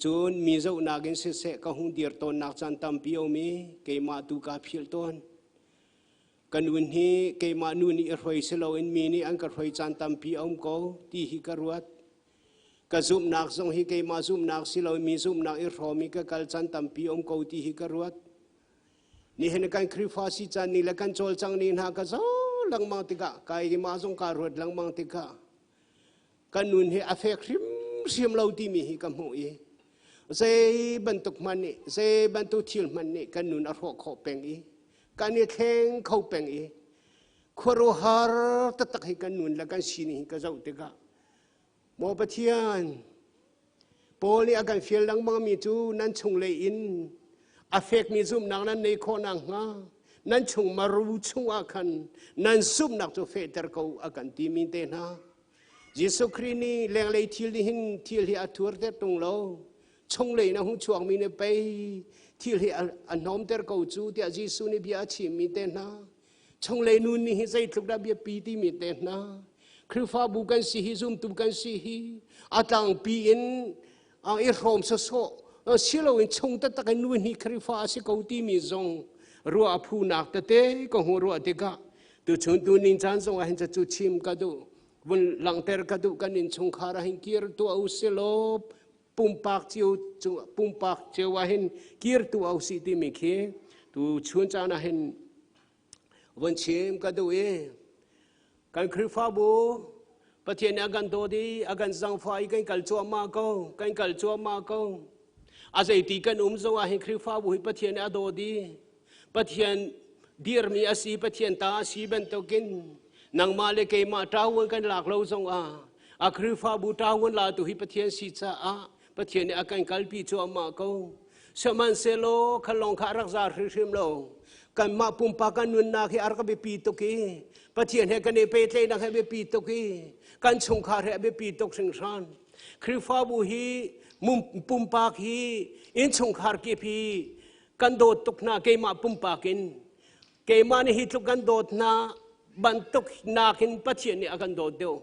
cun mi zohnak in siseh ka hung dir tawnnak caan tampi a um i keimah tu kaa philh tawn. Ka nun hi keimah nu nih i hruai si loin mi nih an ka hruai caan tampi a um ko ti hi ka ruat. Ka zumhnak zong hi keimah zumhnak si loin mi zumhnak i hrawm i ka kal caan tampi a um ko ti hi ka ruat. Nihin kan Khrihfa si caan ni le kan cawlcang ni hna ka zo lengmang tikah keimah zong kaa ruat lengmang tikah kan nun hi a fek hrimhrim lo timi hi ka hmuh i zei bantuk hmanh nih zei bantuk thil hmanh nih kan nun a hrawh khawh peng i kan i thleng kho peng i khuaruahhar taktak hi kan nun le kan sining hi ka zoh tikah maw Pathian Paul nih a kan fial lengmang mi cu nan chunglei in a fekmi zumhnak nan nei khawh nakhnga. Nan chung maru chungah khan nan zumhnak cu fehter ko a kan timi te hna. Jesuh Khrih nih lenglei thil nih hin thil hi a thurter tung lo. Chunglei in a hung chuakmi nih pei thil hi a hnawmter ko cu tiah Jesuh nih bia a chimmi te hna. Chunglei nun nih hi zeitluk dah biapi timi te hna. Khrihfabu kan si hi zumtu kan si hi a tlangpi in i hrawm sawsawh siloin chung taktak in nu hi Khrihfa a si ko timi zong ruah a phunak tete ka hmu ruah tikah tuchun tu ning caan zong ah hin cu chim ka duh vun langhter ka duh kan innchungkhar ah hin kir tuah u silaw pumpak cio pumpak cio ah hin kir tuah u si timi khi tu chun caan ah hin vun chim ka duh i kan Khrihfabu Pathian nih a kan dawt i a kan zangfah i kan kal cuahmah ko kan kal cuahmah ko a zeiti kan um zong ah hin Khrihfabu hi Pathian nih a dawt i Pathian dirmi a si Pathian ta a si bantukin nangmah le keimah ṭawun kan lak lo zong ah a Khrihfabu ṭawun latu hi Pathian si caah Pathian nih a kan kalpi cuahmah ko. Sihmanhsehlaw kha lawng kha a rak za hrimhrim lo. Kanmah pumpak kan nunnak hi a rak biapi tuk i Pathian he kan i pehtlaihnak he biapi tuk i kan chungkhar he a biapi tuk hringhran. Khrihfabu hi pumpak hi innchungkhar kip hi kan dawt tuk hna keimah pumpak in Keimah nih hi tluk kan dawt hna bantuk nakin Pathian nih a kan dawt deuh.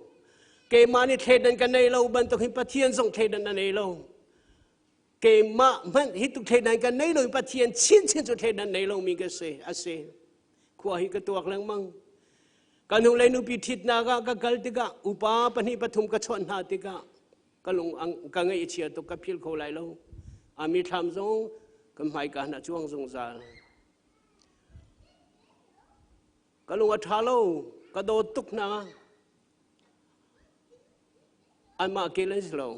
Keimah nih thleidan ka nei lo bantuk hin Pathian zong thleidan a nei lo. Keimah hmanh hi tluk thleidan ka nei lo Pathian chinchin cu thleidan nei lomi ka si a si. Khua hi ka tuak lengmang. Ka nu le nupi ṭhitnak ah ka kal tikah upa pahnih pathum ka chawnh hna tikah ka lung ka ngaih a chia tuk ka phil kho lai lo. A mithlam zong ka hmaika hna cuang zungzal. Ka lung a ṭha lo, ka dawt tuk hna. Anmah kel an si lo.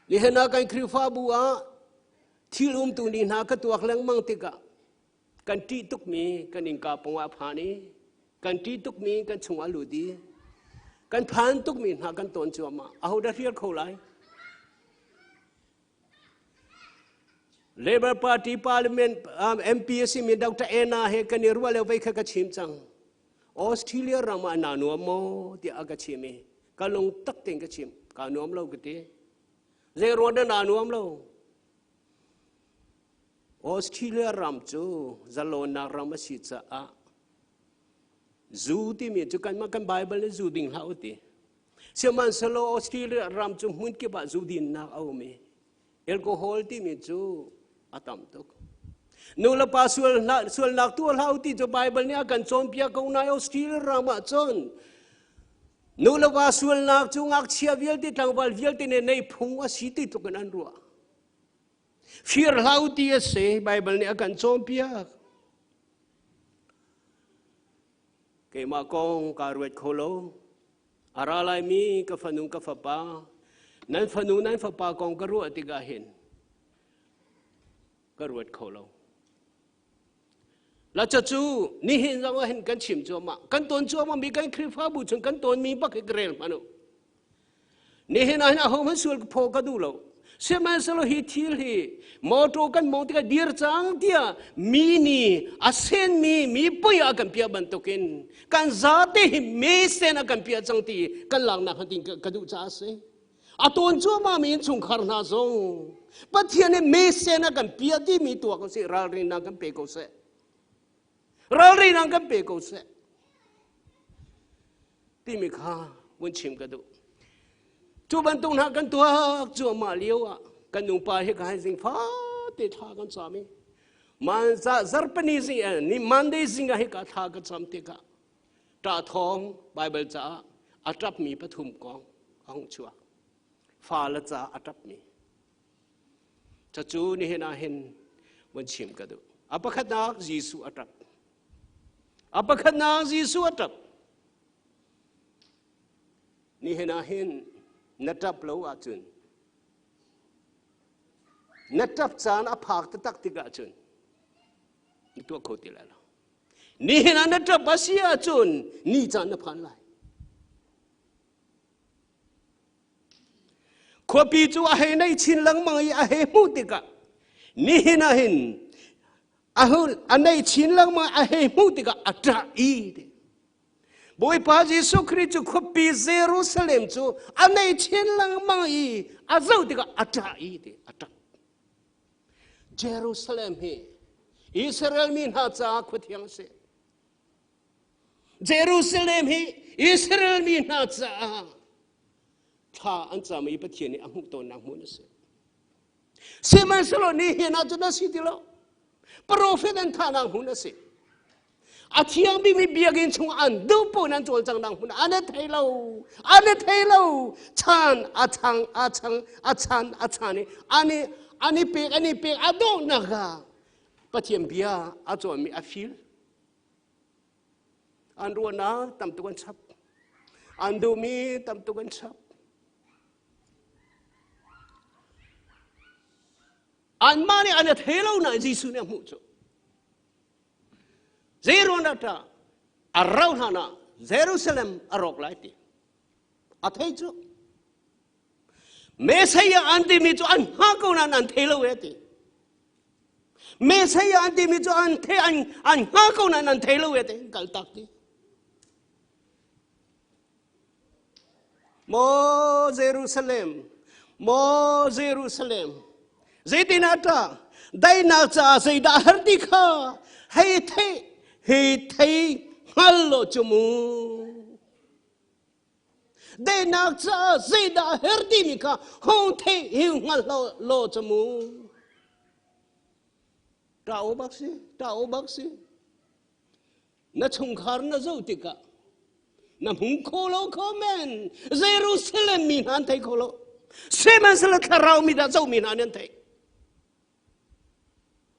Nihin ah kan Khrihfabu ah thil umtu ni hna ka tuak lengmang tikah kan ṭih tukmi kan innka pawng ah phan i kan ṭih tukmi kan chungah lut i kan phan tukmi hna kan tawn cuahmah. Ahodah hrial kho lai? Labour Party Parliament MP a simi Dr. Anna he kan i ruah lio vei kha ka chim cang. Australia ram ah naa nuam maw tiah a ka chim i ka lung tak tein ka chim. Kaa nuam lo ka ti. Zei ruang dah naa nuam lo? Australia ram cu zalonnak ram a si caah zu timi cu kanmah kan Bible nih zu ding hlah u ti. Sihmanhsehlaw Australia ram cu hmun kip ah zu dinnak a um i alcohol timi cu a tam tuk. Nu le pa sualnak tuah hlah u ti cu Bible nih a kan cawnpiak ko nain Australia ram ah cun nu le va sualnak cu ngakchia vialte tlangval vialte nih nei phung a si ti tluk in an ruah. Fir hlah u ti a si Bible nih a kan cawnpiak. Keimah kong kaa ruat kho lo. A ra laimi ka fanu ka fapa, nan fanu nan fapa kong ka ruah tikah hin ka ruat kho lo. La cu nihin zong ah hin kan chim cuahmah. Kan tawn cuahmah mi kan Khrihfabu chung kan tawnmi bak hi ka rel hmanh u. Nihin ah hin ahohmanh sual phaw ka duh lo. Sihmanhsehlaw hi thil hi mawṭaw kan mawng tikah dir cang tiah mi nih a senmi mi poi ah kan piah bantukin kan zate hi me sen a kan piah cang ti kan laknak han tin ka duh caah a si. A tawn cuahmah mi innchungkhar hna zong Pathian nih me sen a kan piah timi tuah ko sih ralrinnak kan pe ko seh. Ralrinnak kan pe ko seh. Timi kha vun chim ka duh. Cu bantuk hna kan tuak cuahmah lio ah kan nupa hi ka hai zing fate thla kan cam i man za zarpani zing ni Monday zing ah hi ka thla ka cam tikah ṭah thawng Bible caah a ṭapmi pathum kong a hung chuak. Fa le ca a ṭapmi. Cucu nihin ah hin vun chim ka duh. A pakhatnak Jesuh a ṭap. A pakhatnak Jesuh a ṭap. Nihin ah hin na ṭap lo ahcun na ṭap caan a phak taktak tikah cun na tuah kho ti lai lo. Nihin ah na ṭap a si ahcun ni caan na phan lai. Khuapi cu a hei nei chin lengmang i a hei hmuh tikah nihin ah hin. A hun a nei chin lengmang a hei hmuh tikah a ṭah i ti. Bawipa Jesuh Khrih cu khuapi Jerusalem cu a nei chin lengmang i a zoh tikah a ṭah i ti a ṭap. Jerusalem hi Israel mi hna caah khua thiang a si. Jerusalem hi Israel mi hna caah thla an cam i Pathian nih a hmuh tawnnak hmun a si. Sihmanhsehlaw nihin ah cun a si ti lo. Profet an thahnak hmun a si. A thiang bikmi biakinn chung an duh paoh in an cawlcanghnak hmun an i thei lo. An i thei lo. Chan a chang a chang a chan a chan i an i an i pek an i pek a donghnak ah Pathian bia a cawnmi a fil. An ruahnak tam tuk an chap. An duhmi tam tuk an chap. Anmah nih an i thei lo nain Jesuh nih a hmuh cu. Zei ruang dah ṭah a rauh hlan ah Jerusalem a rawk lai ti. A thei cu. Messiah an timi cu an hngah ko nain an thei lo e ti. Messiah an timi cu an thei an an hngah ko nain an thei lo e ti kal tak ti. Maw Jerusalem, maw Jerusalem, zeitin ah ṭah daihnak caah zeidah har ti kha hei thei hei thei hngal lo cu mu. Daihnak caah zeidah her timi kha hong thei hi hngal lo, lo cu mu. Ṭah o bak si, ṭah o bak si. Na chungkhar na zoh tikah na hmu kho lo kho men. Jerusalem mi hna an thei kho lo. Sihmanhsehlaw thlarau mi dah zohmi hna nih an theih.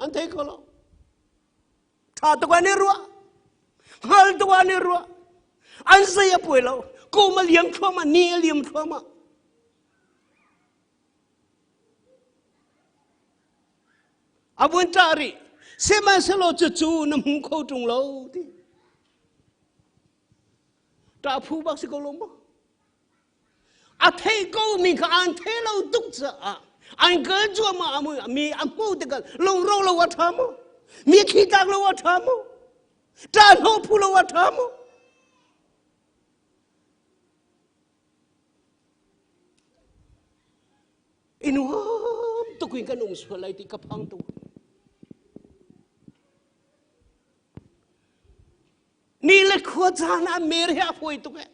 An thei kho lo. Ṭha tuk an i ruah. Hngal tuk an i ruah. An zei a puai lo. Kum a liam thluahmah, ni a liam thluahmah. A vun ṭah rih. Sihmanhsehlaw cucu na hmu kho ṭung lo ti. Ṭah phu bak si ko lo maw? A thei ko mi kha an thei lo tuk caah an kal cuahmah a mi a hmuh tikah lungro lo a ṭha maw? Mi thli tlak lo a ṭha maw? Ṭah hnawh phu lo a ṭha maw? I nuam tuk in kan um sual lai ti ka phang tuk. Ni le khua caan ah mer hi a fawi tuk eh.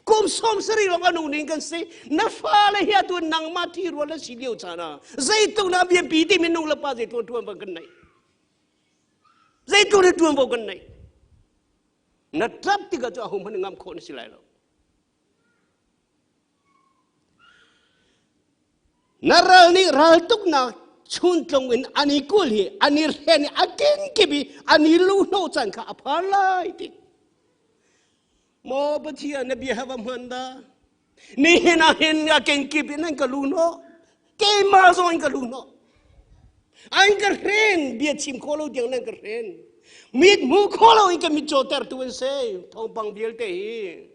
Kum 70 lawng anu ning kan si. Na fale hi atu nangmah thi rual na si lio caan ah zeitluk na biapi ti minung le pa zeitluk tuan kan nei. Zeitluk na tuan kan nei. Na ṭap tikah cu aho hmanh ngam khawh na si lai lo. Na ral nih raltuknak chuntlung in an i kul hi an i hren i a kenkip i an i luhhnawh caan kha a phan lai ti. Maw Pathian na bia va hman dah. Nihin ah hin a kenkip in an ka luhhnawh. Keimah zong in ka luhhnawh. An ka hren bia chim khawh lo tiang nan ka hren. Mit hmu khawh lo in ka mit cawtertu an si. Thawngpang vialte hi.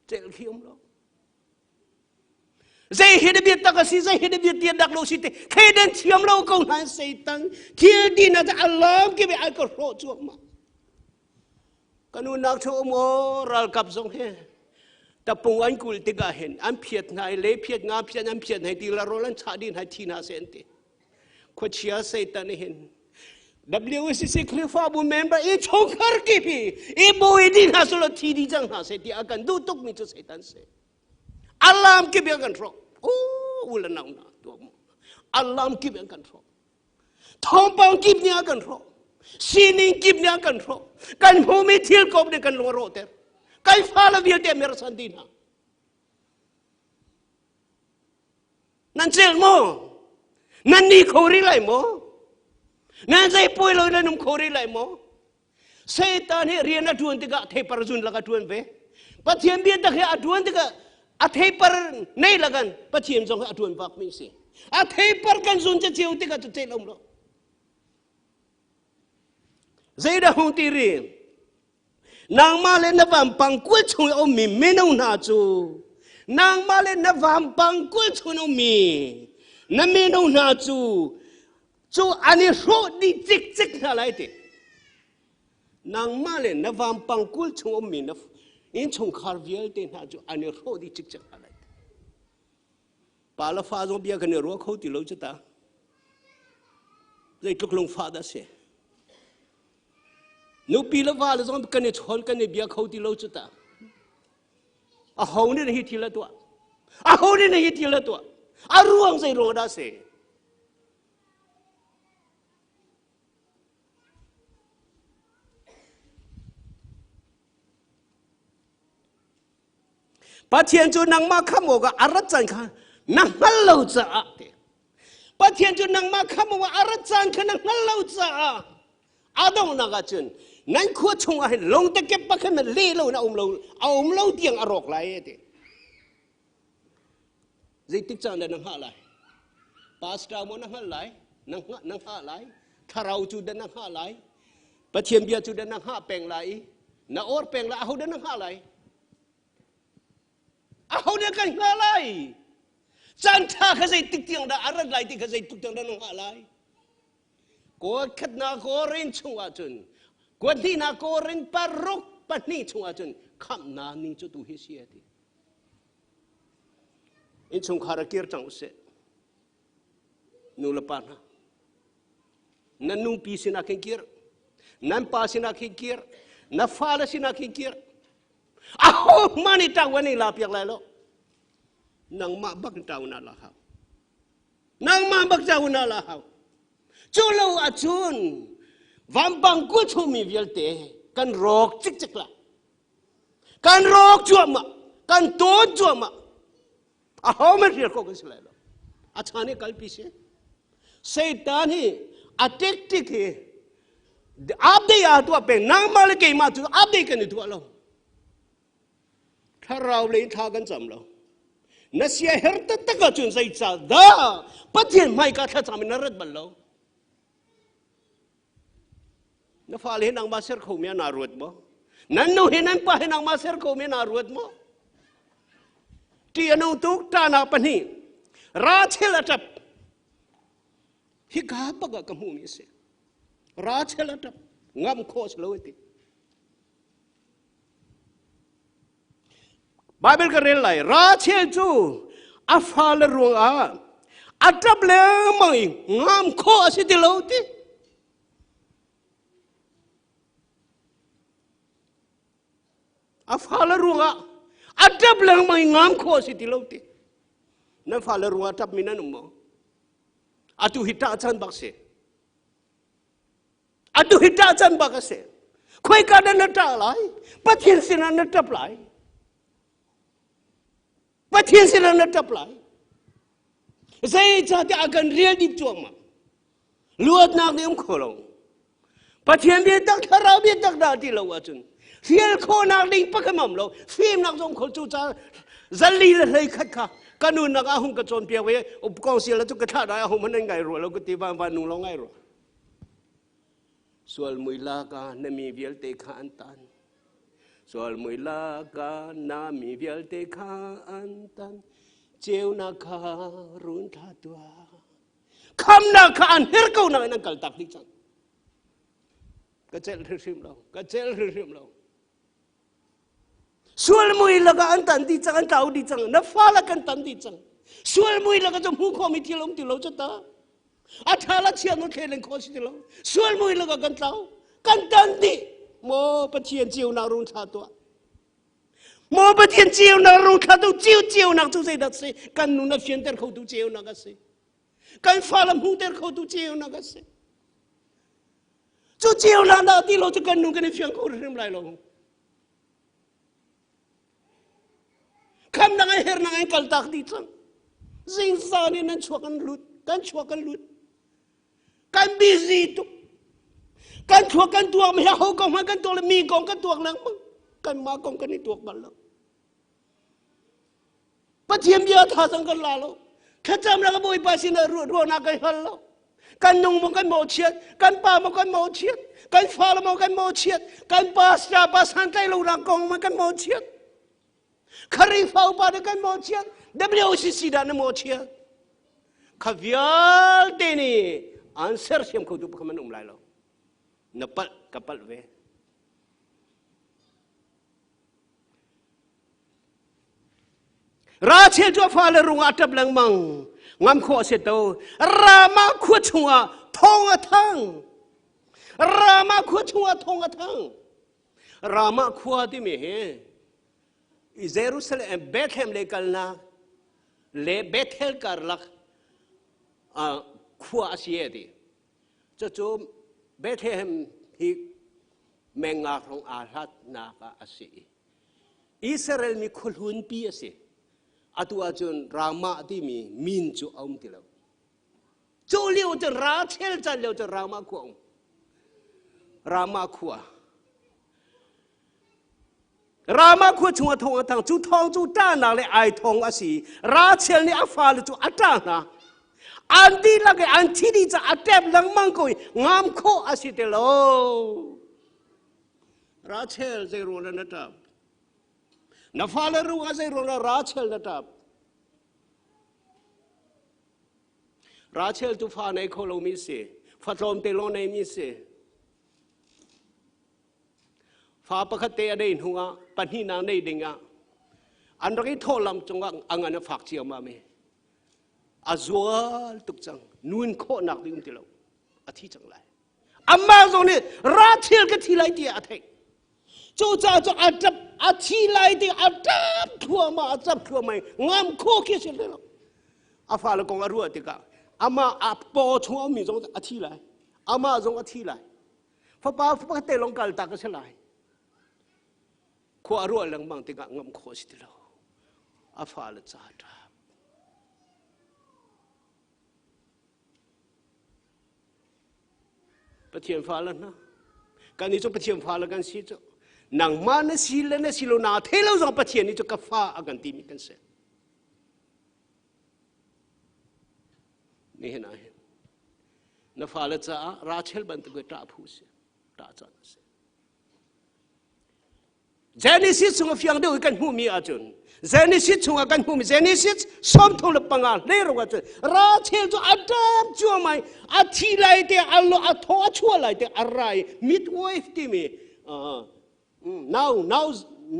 Celh khi um lo. Zei hi na bia tak a si, zei hi na bia tian dak lo si te, thleidan thiam lo ko hna Satan thil ti na a lawm ki ai ka hrawh cuahmah. Kanu nak thu um o ralkap zong he tapung an kul tikah hin an phiat hna i le phiat nga phiat an phiat hna ti la rol an chah din hai thi hna se an ti. Khuachia Satan hin WCC Khrihfabu member i chungkhar kip hi i bawi di hna selaw thi di cang hna seh ti a kan duh tukmi cu Satan si. Alam kip in kan hrawh. U le nau na tuak mu. Alam kip in kan hrawh. Thawngpang kip nih a kan hrawh. Sining kip nih a kan hrawh. Kan hmumi thil kop nih kan lung a rawhter. Kan fale vialte mersan di hna. Nan celh maw? Nan ni kho rih lai maw? Nan zei puai lo nan um kho rih lai maw? Satan hi rian a ṭuan tikah theipar zun lak a ṭuan ve. Pathian bia tak hi a ṭuan tikah a theipar nei lakan Pathian zong hi a ṭuan bak mi si. A theipar kan zun ceceu tikah cu celh um lo. Zeidah hung ti ri? Nangmah le na vampang kual chung i a ummi mino hna cu nangmah le na vampang kual chung in ummi. Na mino hna cu cu an i hrawh dih cikcek hna lai ti. Nangmah le na vampang kul chung ummi na innchungkhar vialte hna cu an i hrawh dih cikcek hna lai. Pa le fa zong bia kan i ruah kho ti lo cu ta. Zeitluk lungfah dah si. Nupi le va le zong kan i chawn kan i bia kho ti lo cu ta. Aho nih hi thil a tuah? Aho nih hi thil a tuah? A ruang zei ruang dah si? Pathian cu nangmah khamh awkah a rat caan kha na hngal lo caah te. Pathian cu nangmah khamh awkah a rat caan kha na hngal lo caah a donghnak ah cun nan khua chungah hin lungtekep pakhat na le lo na um lo a um lo tiang a rawk lai ti. Zeitik caan dah na hngah lai? Pastor maw na hngalh lai? Na hngah na hngah lai? Thlarau cu dah na hngah lai? Pathian bia cu dah na hngah peng lai i na or peng lai aho dah na hngah lai? Aho dah kan hngah lai? Caan ṭha kha zeitik tiang dah a rat lai ti kha zeitik tiang dah na hngah lai? Kawl khatnak Korin chungah cun kuat hnihnak Korin paruk pahnih chungah cun khamhnak ning cu tu hi si a ti. Innchungkhar a kir cang usih. Nu le pa hna. Nan nupi sinah khin kir. Nan pa sinah khin kir. Na fale sinah khin kir. Aho hmanh nih ṭang an la piak lai lo. Nangmah bak in ṭang na la hau. Nangmah bak ṭang na la hau. Cu lo ahcun vampang kul chungmi vialte kan rawk cikcek la. Kan rawk cuahmah, kan tawn cuahmah. Aho man hrial khawh kan si lai lo. A chan i kalpi si. Satan hi a tik hi update ah tuah peng nangmah le keimah cu update kan i tuah lo. Thlarau lei thla kan cam lo. Na sia her taktak ahcun zeicah dah Pathian hmaika thlacam in na rat bal lo. Na fale hi nangmah ser kho mi ah naa ruat maw? Nan nu hi nan pa hi nangmah ser kho mi naa ruat maw? Ṭih a nung tuk ṭahnak pahnih. Rachel a ṭap. Hika bak ah ka hmuhmi a si. Rachel a ṭap. Ngamh khawh si lo a ti. Bible ka rel lai. Rachel cu a fale ruangah a ṭap lengmang i ngam khawh a si ti lo ti. A fale ruangah a ṭap lengmang i ngam khawh a si ti lo ti. Nan fale ruangah ṭapmi nan um maw? Atu hi ṭah chan bak si. Atu hi ṭah can bak a si. Khoika dah na ṭah lai? Pathian sinah na ṭap lai. Pathian sinah na ṭap lai. Zeicahtiah a kan rial dip cuahmah. Luatnak nih um kho lo. Pathian biatak thlarau biatak dah ti lo ahcun hrial khawhnak ding pakhat um lo. Fimnak zong kho cu ca zali le hlei khat kha ka nunnak ah hung ka cawnpiak ve kong sial cu ka thlah dai ahum nan ngai rua lo ka ti van van nung lo ngai rua. Sual mui laka na mi vialte kha an tan. Sual mui laka na mi vialte kha an tan. Ceunak kha run thla tuah. Khamnak kha an her ko nain an kaltak dih cang. Ka celh hrimhrim lo. Ka celh hrimhrim lo. Sual mui lakah an tan dih cang, an tlau dih cang. Na fa la kan tan dih cang. Sual mui lakah cu hmuh khawhmi thil um ti lo cu ta. A ṭha la chia nu thlen khawh si ti lo. Sual mui lakah kan tlau. Kan tan dih. Maw Pathian ceunak rung thla tuah. Maw Pathian ceunak rung thla tu ciu ceunak cu zeidah si? Kan nun a fianter khotu ceunak a si. Kan fa la hmuhter khotu ceunak a si. Cu ceunak dah ti lo cu kan nun kan i fiang kho hrim lai lo. Khamnak ai hernak an kaltak dih cang. Zingzan in nan chuak kan lut, kan chuak kan lut. Kan busy tuk. Kan chuak kan tuak mi ho kong hmanh kan tuak le mi kong kan tuak lengmang. Kan mah kong kan i tuak bal lo. Pathian bia thazaang kan la lo. Thlacam le ka Bawipa sinah ruahnak kan hal lo. Kan nung maw kan mawhchiat, kan pa maw kan mawhchiat, kan fale maw kan mawhchiat, kan pastor pa santlaih lo nak kong maw kan mawhchiat. Khrihfa upa nih kan mawhchiat, WCC dah na mawhchiat. Kha vialte nih an sersiam khotu pakhat man um lai lo. Na palh ka palh ve. Rachel cu a fale rungah a ṭap lengmang. Ngam khawh a si to. Ramah khua chungah thawng a thang. Ramah khua chungah thawng a thang. Ramah khua timi hi Jerusalem Bethlehem le kalnak le Bethel karlak khua a si e ti. Cucu Bethlehem hi menga hrawng aa hlatnak ah a si. Israel mi khuahlunpi a si. Atu ahcun Ramah timi min cu a um ti lo. Cu lio cu Rachel chan lio cu Ramah khua um. Ramah khua. Ramah khua chung a thong a thang cu thawng cu ṭahnak le ai thong a si. Rachel nih a fale cu a ṭah hna. An dihlak i an thi dih caah a ṭep lengmang ko i ngam khawh a si ti lo. Rachel zei ruang na ṭap? Na fale ruangah zei ruang Rachel na ṭap? Rachel cu fa nei kho lomi si, fa tlawmte lawng neimi si. Fa pakhat te a nei hnuah pahnihnak nei dingah an rak i thawh lam cungah a ngan a fak ciammam i a zual tuk cang. Nun khawhnak ding um ti lo. A thi cang lai. Amah zong nih Rachel ka thi lai tiah a theih. Cucaah cu a ṭap a thi lai ti a ṭap thluahmah a ṭap thluahmah i ngam khawh khi a si lo. A fale kong a ruah tikah amah a paw chung a ummi zong a thi lai. Amah zong a thi lai. Fapa pakhat te lawng kal tak a si lai. Khua a ruah lengmang tikah ngam khawh a si ti lo. A fale ca a ṭap. Pathian fale hna kan nih cu Pathian fale kan si cu nangmah na si le na si lo naa thei lo zong Pathian nih cu ka fa a kan timi kan si nihin ah hin na fale caah Rachel bantuk ṭah phu si ṭah caan a si Genesis chung a fiang deuh i kan hmuhmi ahcun Genesis chungah kan hmuhmi Genesis 35 hleiruk ahcun Rachel cu a ṭap cuahmah i a thi lai te a lo a thaw a chuah lai te a ra i midwife timi nau nau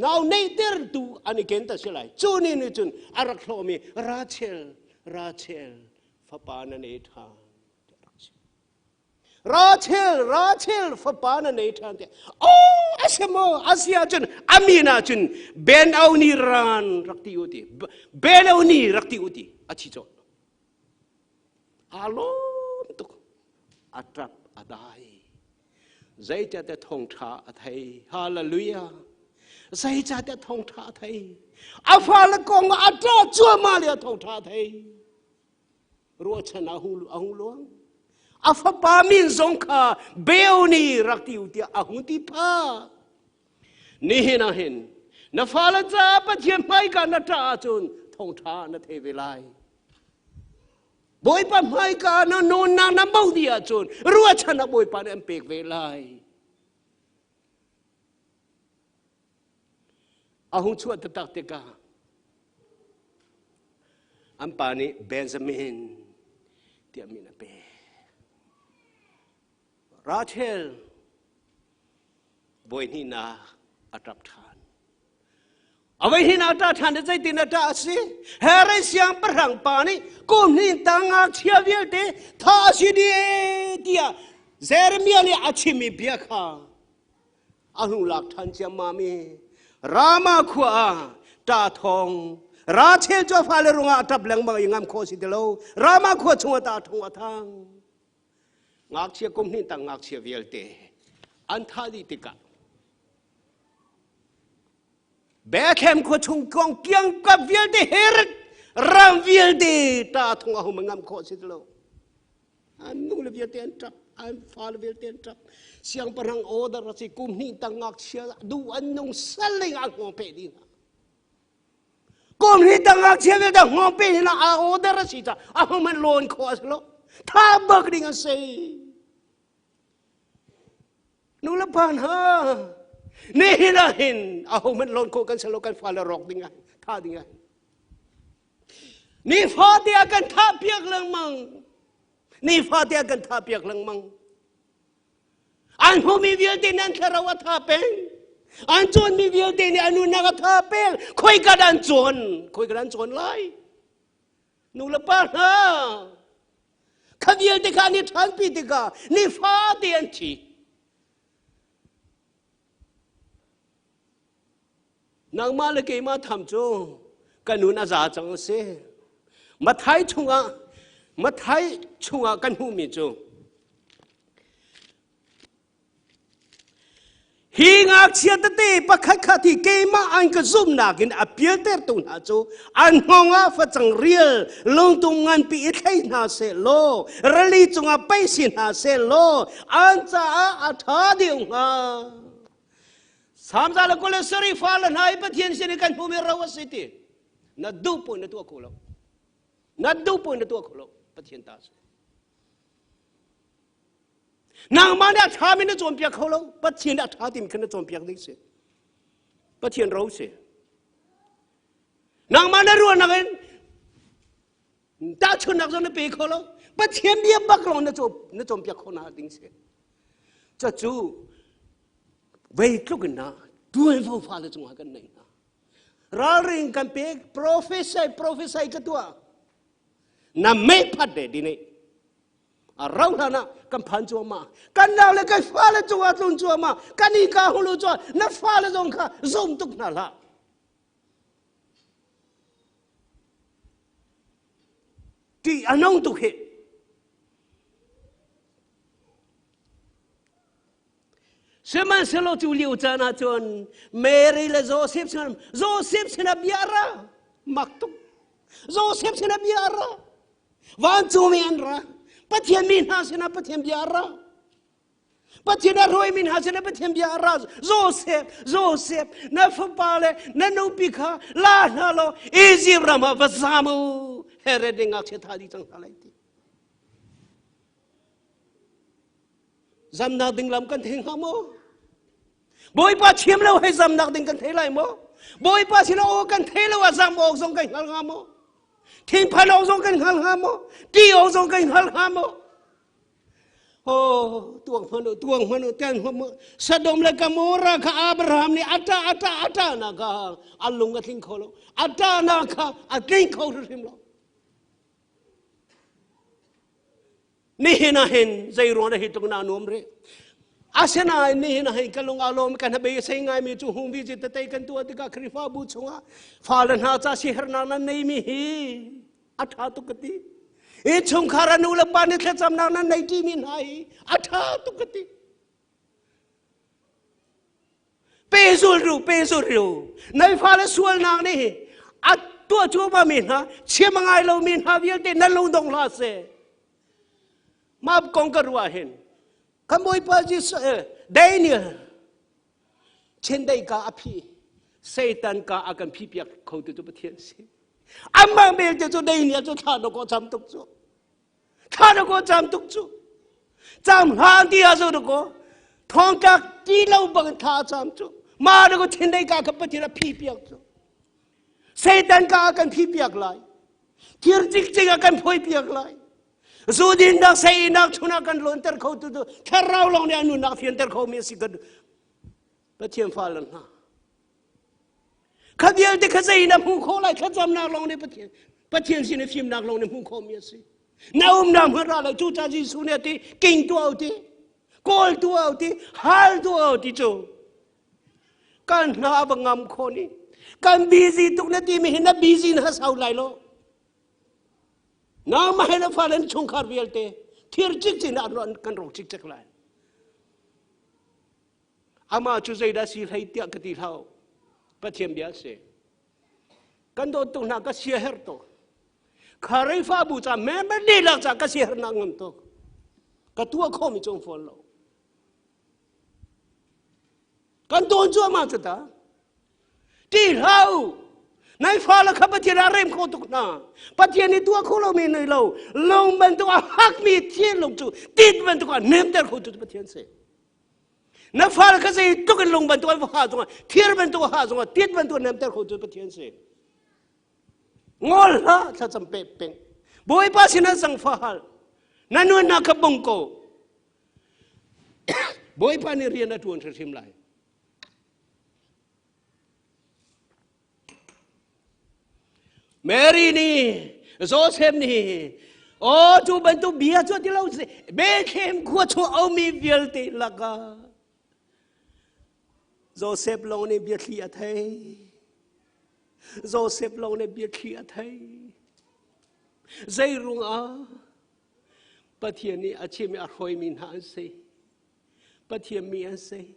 nau neihtertu an i ken ta si lai cu ni nih cun a rak hlawhmi Rachel Rachel fapa na nei ṭhan Rachel, Rachel fapa na nei ṭhan tiah. Oh, a si maw? A si ahcun a min ahcun Ben Oni ran rak ti u ti. Ben Oni rak ti u ti. A thi cawh. Aa lawm tuk. A ṭap a dai. Zeicahtiah thawngṭha a thei. Hallelujah. Zeicahtiah thawngṭha a thei. A fale kong ah a ṭah cuahmah le a thawngṭha a thei. Ruahchan a hung a hung luang. A fapa min zong kha Beoni rak ti u tiah a hung ti phah. Nihin ah hin na fale caah Pathian hmaika na ṭah ahcun thawngṭha na thei ve lai. Bawipa hmaika na nunnak na mo dih ahcun ruahchan ah Bawipa nih an pek ve lai. A hung chuah taktak tikah an pa nih Benjamin tiah min a pek. Rachel bawi hnihnak a ṭap ṭhan. A voi hnihnak a ṭah ṭhan i zeitin a ṭah a si? Herod siangpahrang pa nih kum hnih tang ngakchia vialte thah a si dih tiah Jeremiah nih a chimmi bia kha a hnu lak ṭhan ciammam i Rama khua ah ṭah thawng Rachel cu a fale rungah a ṭap lengmang i ngam khawh si ti lo Rama khua chungah tah thawng a thang ngakchia kum hnih tang ngakchia vialte an thah dih tikah Bethlehem khua chung kong kiangkap vialte Herod ram vialte ṭah thawng a hum ngam khawh si ti lo An nule vialte an ṭap, an fale vialte an ṭap. Siangpahrang order a si kum hnih tang ngakchia duh an nung saling a hngawng peh dih hna. Kum hnih tang ngakchia vialte hngawng peh hna a order a si caah a hmanh lawn khawh a si lo. Tha bak ding an si. Nu le pa hna, nihin ah hin a hohmanh lawn khawh kan si lo kan fale rawk ding ah tha ding ah. Nifate a kan thah piak lengmang. Nifate a kan thah piak lengmang. An hmumi vialte nih an thlarau a tha peng. An cawnmi vialte nih an nunnak a tha peng. Khoika dah an cawn? Khoika dah an cawn lai? Nu le pa hna, kha vialte kha an i ṭhanpi tikah nifate an thi. Nangmah le keimah tham cu ka nun a za cang a si. Mathai chungah Mathai chungah kan hmuhmi cu hi ngakchia tete pakhat khat hi keimah an ka zumhnak in a pialtertu hna cu an hngawng ah facang rial lungtum nganpi i thlei hna seh law rali cungah paih si hna seh law an caah a ṭha deuh hnga. Samza le kule sari fa le hna i Pathian sin i kan hmuhmi ro a si ti. Na duh puin na tuah kho lo. Na duh puin na tuah kho lo. Pathian ta si. Nangmah nih a ṭhami na cawnpiak kho lo. Pathian nih a ṭha timi kha na cawnpiak ding si. Pathian ro si. Nangmah na ruahnak in tahchunhnak zong na pe kho lo. Pathian bia bak lawng na cawnpiak kho na ding si. Cucu vei tluk in na tuanvo fale cungah kan neih hna. Ralring kan pek, prophesy, prophesy ka tuah. Na meh phat de dine. A rau hlan ah kan phan cuahmah. Kan nau le kan fale cungah tlun cuahmah. Kan i ka hulu cuah na fale zong kha zum tuk hna hlah. Ti a nong tuk hi. Sihmanhsehlaw cu lio caan ah cun Mary le Joseph sin Joseph sinah bia a ra. Mak tuk. Joseph sinah bia a ra. Vancungmi an ra. Pathian mi hna sinah Pathian bia a ra. Pathian a hruaimi hna sinah Pathian bia a ra. Joseph, Joseph, na fapa le na nupi kha la hna law Egypt ram ah va zam u. Herod nih ngakchia thah dih cang hna lai ti. Zamnak ding lam kan thei hnga maw? Bawipa chim lo hei zamnak ding kan thei lai maw? Bawipa sin aw kan thei lo ah zam awk zong kan hngal hnga maw? Thinphan awk zong kan hngal hnga maw? Ti awk zong kan hngal hnga maw? Oh, tuang hmanh u, tuang hmanh u, tiang hmanh u. Sodom le Gomorrah kha Abraham nih ata ata ata na kha a lung a tling kho lo. Ata na kha a tling kho hrimhrim lo. Nihin ah hin zei ruang dah hi tluk na nuam rih? Asinain nihin ah hin ka lung aa lawm kan habe sei ngaimi cu hung vi tete kan tuah tikah Khrihfabu chungah fale hna ca sihernak nan neimi hi a ṭha tuk ka ti. I chungkhar a nu le pa nih thlacamnak nan nei ṭimi hna hi a ṭha tuk ka ti. Pehzul ru, pehzul ru. Nan fale sualnak nih a tuah cuahmah mi hna, chim a ngai lomi hna vialte nan lung dong hlah seh. Mah kong ka ruah hin kan Bawipa Jesuh eh, Daniel chendei ka a phi Satan ka a kan phi piak kho tu cu Pathian si. Amah belte cu Daniel cu thla dawk cam tuk cu. Thla na ko cam tuk cu. Cam hlan ti ah zo na ko. Thongtlak ti lo bang tha cam cu. Ma na ko thin ka ka pathian a phi piak cu. Satan ka kan phi piak lai. Thir cik cik a kan phoi piak lai. Zu din nak sei nak chuna kan lonter kho tu tu thlarau long nih anu nak fianter kho mi si kan Pathian fa lan hna. Kha vialte kha zei na hmuh khawh lai thlacamnak lawng nih Pathian Pathian sin i fimnak lawng nih hmuh khawhmi a si. Na umnak hmanh ra lo cu ca Jesuh nih a ti king tuah u ti kawl tuah u ti hal tuah u ti cu kan hna a va ngam khawh ni kan busy tuk na timi hi na busy na sau lai lo nangmah he na fale na chungkhar vialte thir cikcin ah kan rawk cikcek lai Amah cu zeidah si hlei tiah ka ti hlah. Pathian bia a si. Kan dawt tuk hna ka siaherh tuk. Khrihfabu ca member dihlak ca ka siaherhnak ngam tuk. Ka tuah khawhmi cu um fawn lo. Kan tawn cuahmah cu ta. Ṭih hlah u. Nan fale kha Pathian ah rem kho tuk hna. Pathian nih tuah kho lomi nei lo. Lung bantuk a hakmi thinlung cu tit bantuk ah nemter kho tu Pathian si. Na fale kha zeitluk in lung bantuk an va ha zongah, thir bantuk a ha zongah, tit bantuk a nemter kho tu Pathian si. Ngol hlah thlacam pe peng. Bawipa sinah zangfah hal. Na nunnak kha bong ko. Bawipa nih rian a ṭuan hrimhrim lai. Mary nih Joseph nih aw cu bantuk bia cu ti lo Bethlehem khua chung a ummi vialte lakah Joseph lawng nih biathli a thei. Joseph lawng nih biathli a thei. Zei ruangah Pathian nih a chim i a hruaimi hna an si. Pathian mi an si.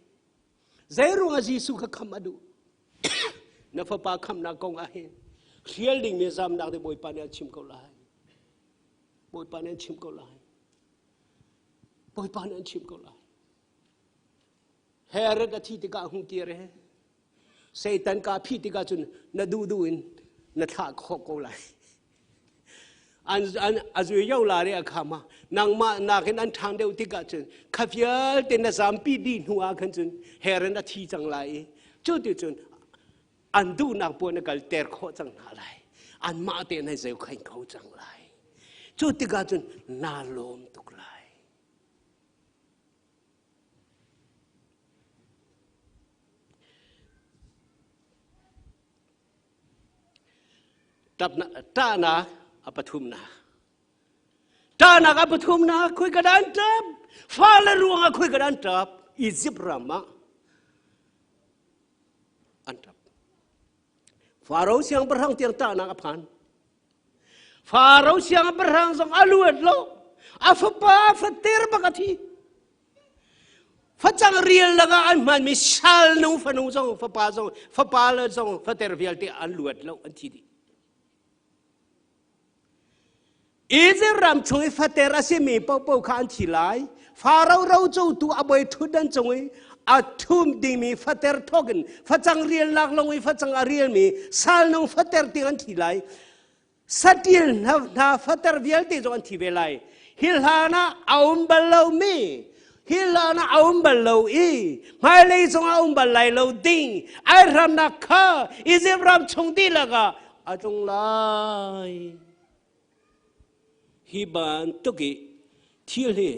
Zei ruangah Jesuh kha khamh a duh? Na fapa khamhnak kong ah hin hrial dingmi zamnak te Bawipa nih a chim ko lai. Bawipa nih an chim ko lai. Bawipa nih an chim ko lai. Herod a thi tikah hung kir he. Satan ka phih tikah cun na duh duh in na thlah khawh ko lai. An an a zui yo la re a khama nangmah nakin an ṭhang deuh tikah cun kha vialte na zampi dih hnu ah khan cun Herod a thi cang lai i cu ti cun an duhnak puan na kal ter khawh cang hna lai. Anmah te na zeu khain kho cang lai. Cu tikah cun naa lawm tuk lai. Ṭahnak a pathumnak. Ṭahnak a pathumnak khoi ka dan ṭap. Fale ruangah khoi ka dan ṭap. Egypt ram ah an ṭap. Faro siangpahrang tiang ṭahnak a phan. Faro siangpahrang zong a luat lo. A fapa fater bak a thi. Facang rial lakah an hmanmi sal nu fanu zong fapa zong fapa le zong fater vialte an luat lo an thi dih. Egypt ram chung i fater a simi paohpaoh kha an thi lai. Faro ro cotu a bawi ṭhutdan cung i a ṭhum dingmi fater thawk in facang rialnak lawng i facang a rialmi salnung fater tiang an thi lai. Saṭil hna fater vialte zong an thi ve lai. Hi hlan ah a um bal lomi, hi hlan ah a um bal lo i hmailei zong a um bal lai lo ding aihramnak kha Egypt ram chung dihlak ah a tlung lai. Hi bantuk i thil hi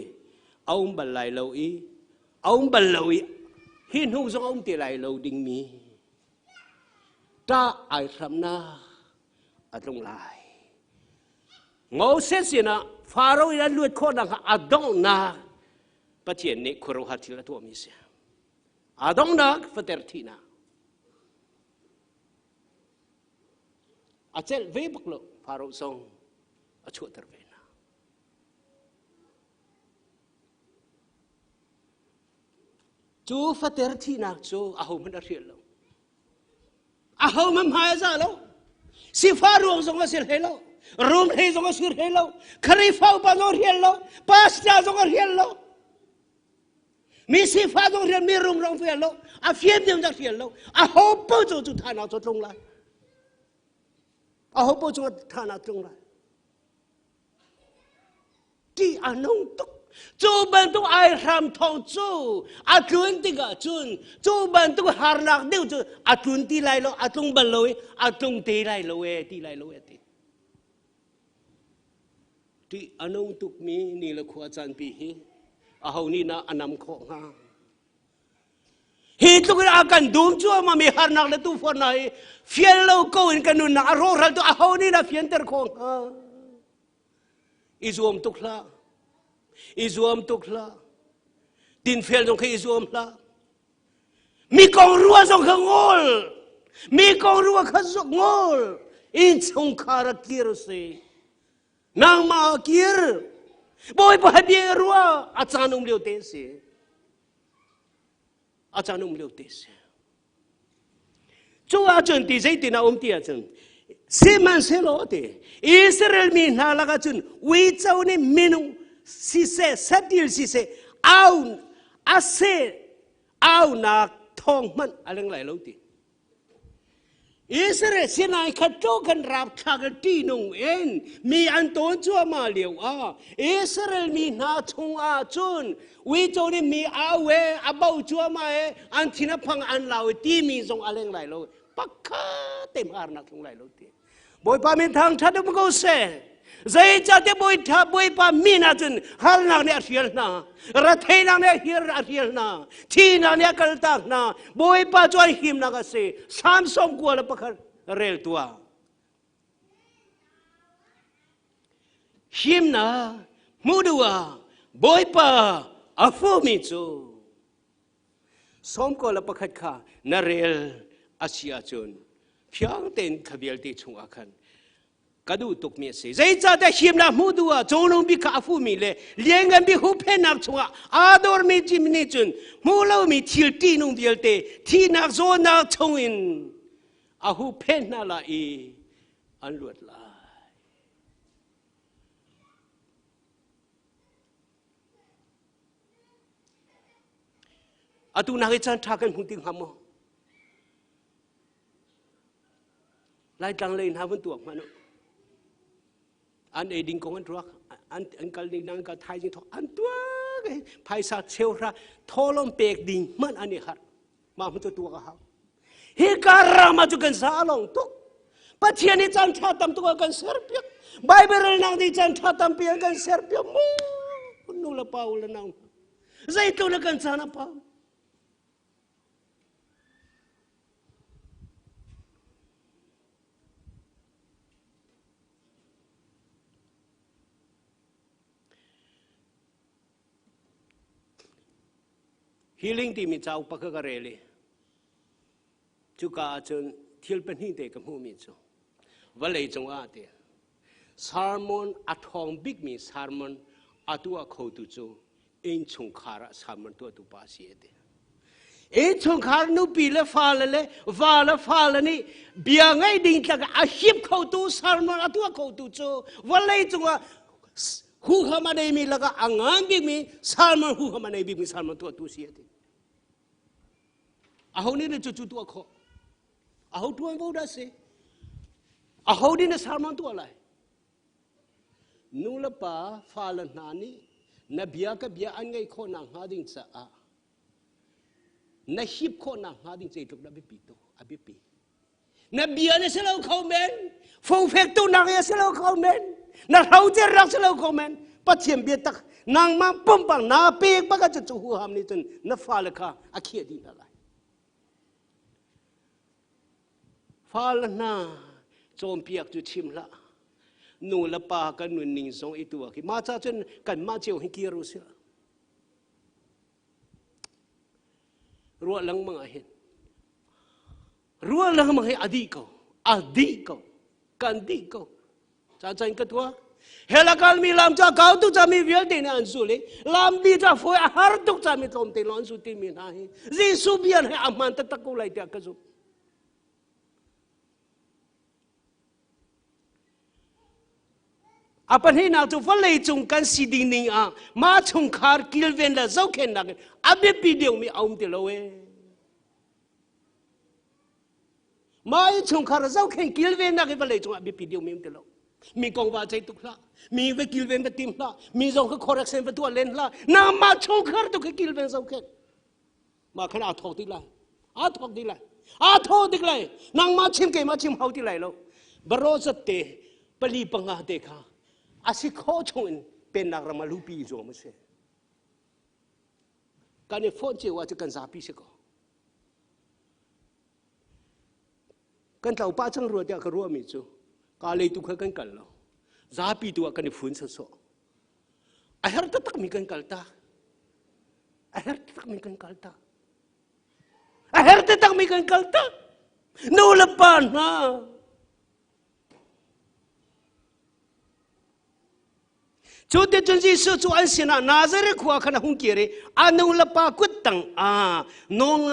a um bal lai lo i a um bal lo i hi hnu zong a um te lai lo dingmi ṭah aihramnak a tlung lai. Moses sinah Faro in an luat khawh nakhnga a donghnak Pathian nih khuaruahhar thil a tuahmi a si. A donghnak fater thihnak. A celh ve bak lo Faro zong a chuahter ve hna. Cu fater thihnak cu ahohmanh a hrial lo. Ahohmanh hmai a za lo. Sifah ruang zong a si hlei lo. Rum hlei zong a si hlei lo. Khrihfa upa zong a hrial lo. Pastor zong a hrial lo. Mi sifah zong hrial, mi rum zong hrial lo. A fian ding zong hrial lo. Aho paoh cu cu thahnak cu tlung lai. Aho paoh cu thahnak tlung lai. Ṭih a nung tuk. Cu bantuk aihram thawng cu a tlun tikah cun cu bantuk harnak deuh cu a tlun ti lai lo, a tlung bal lo i a tlung te lai lo e, ti lai lo e ti. Ṭih a nung tukmi ni le khua caan pi hi aho nih dah a nam khawh hnga? Hi tluk in a kan dum cuahmah mi harnak le tufornak hi fial lo ko in kan nunnak a rawhral tu aho nih dah fianter khawh hnga? I zuam tuk hlah. I zuam tuk hlah. Dinfel zong kha i zuam hlah. Mi kong rua zong kha ngol. Mi kong rua kha ngol. Innchungkhar a kir si. Nangmah a kir. Bawipa bia rua a caan um lio te si. A caan um lio te si. Cu ahcun ti zeitin a um ti ahcun sihmanhsehlaw ti Israel mi hna lakah cun uico nih minung siseh satil siseh au a seh aunak thawng hmanh a leng lai lo ti. Israel sinai khat ṭo kan rapthlak le ṭihnung in mi an tawn cuahmah lio ah Israel mi hna chungah cun uico nih mi au e a bo cuahmah e an thin a phang an lau e timi zong a leng lai lo pakhat te harnak tlung lai lo ti. Bawipa min thangṭhat um ko seh. Zeicahtiah Bawi ṭha Bawipa min ahcun harnak nih a hrial hna, retheihnak nih a hir a hrial hna, thihnak nih a kaltak hna. Bawipa cu an himnak a si. Salm 91 rel tuah. Himnak hmuh duh ah Bawipa a fumi cu 91 kha na rel a si ahcun fiang tein kha vialte chungah khan ka duh tukmi a si. Zeicahtiah himnak hmuh duh ah cawlung bik kha a fuhmi le lianngan bik huhphennak chungah aa dormi cim nih cun hmuh lomi thil ṭihnung vialte thihnak zawtnak chungin a huhphenh hna lai i an luat lai. Atu nak i caan ṭha kan hmu ti hnga maw? Laitlang lei hna vun tuak hmanh u. An ei ding kong an ruak, an kal ding an kal thaizing thok an tuak i phaisa cheuhra tholom pek ding hmanh an i harh. Mah hmun cu tuak a hau. Hi ka ram ah cu kan sa along tuk. Pathian i caan ṭha tam tuk a kan serpiak. Bible relnak nih caan ṭha tampi an kan serpiak mu. Nu le pa u le nau. Zeitluk le kan caan a pam. Healing timi cauk pakhat ka rel i cuka ahcun thil pahnih te ka hmuhmi cu vawlei cungah ti sermon a ṭhawng bikmi sermon a tuah khotu cu innchungkhar ah sermon tuahtu pa a si a ti. Innchungkhar nupi le fale le va le fale nih bia ngaih ding tlak a hip khotu sermon a tuah khotu cu vawlei cungah huham a neimi lakah a ngan bikmi sermon huham a nei bikmi sermon tuahtu si a ti. Aho nih dah cucu tuah khawh? Aho ṭuanvo dah si? Aho nih na sermon tuah lai? Nu le pa fale hna nih na bia ka bia an ngaih khawh nakhnga ding caah na hip khawh nakhnga ding zeitluk dah biapi tu a biapi. Na bia na si lo kho men, fofek tu nak ya si lo kho men, na hrocer rak si lo kho men. Pathian bia tak nangmah pumpak na pek bak cu cu huham nih cun na fale kha a khiah dih hna lai. Fale hna cawnpiak cu chim hlah. Nu le pa kan nunning zong i tuak hi mah ca cun kanmah cio hi kir u sih. Ruah lengmang ah hin ruah lengmang hi a dih ko a dih ko kan dih ko ca can ka tuah hell a kalmi lam ca kau tu ca mi vialte nih an zul i lam di ca fawi a har tuk ca mi tlawmte lawng an zul timi hna hi Jesuh bia he a hmaan taktak ko lai tiah ka zumh. A pahnihnak cu vawleicung kan si ding ning ah mah chungkhar kilven le zohkhenhnak in a biapi deuhmi a um ti lo ee. Mah i chungkhar zohkhenh kilvennak hi vawleicung ah biapi deuhmi um ti lo. Mi kong va ceih tuk hlah. Mi va kilven va tim hlah. Mi zong kha correction va tuah len hlah. Nangmah chungkhar tu kha kilven zohkhenh. Mah khan aa thawk tik lai. Aa thawk tik lai. Aa thawk tik lai. Nangmah chim keimah chim hau ti lai lo. Baro zat te pali panga te kha a si khawh chung in pennak ram ah lupi zuam a si. Kan i fonh cio ah cu kan zapi si ko. Kan tlau pah cang rua tiah ka ruahmi cu ka lei tu kha kan kal lo. Zapi tu ah kan i fun sawsawh. A her taktakmi kan kal ta. A her taktakmi kan kal ta. A her taktakmi kan kal ta. Nu le pa hna Cu ti cun Jesuh cu an sinah Nazareth khua khan a hung kir i a nu le pa kut tang ah nawl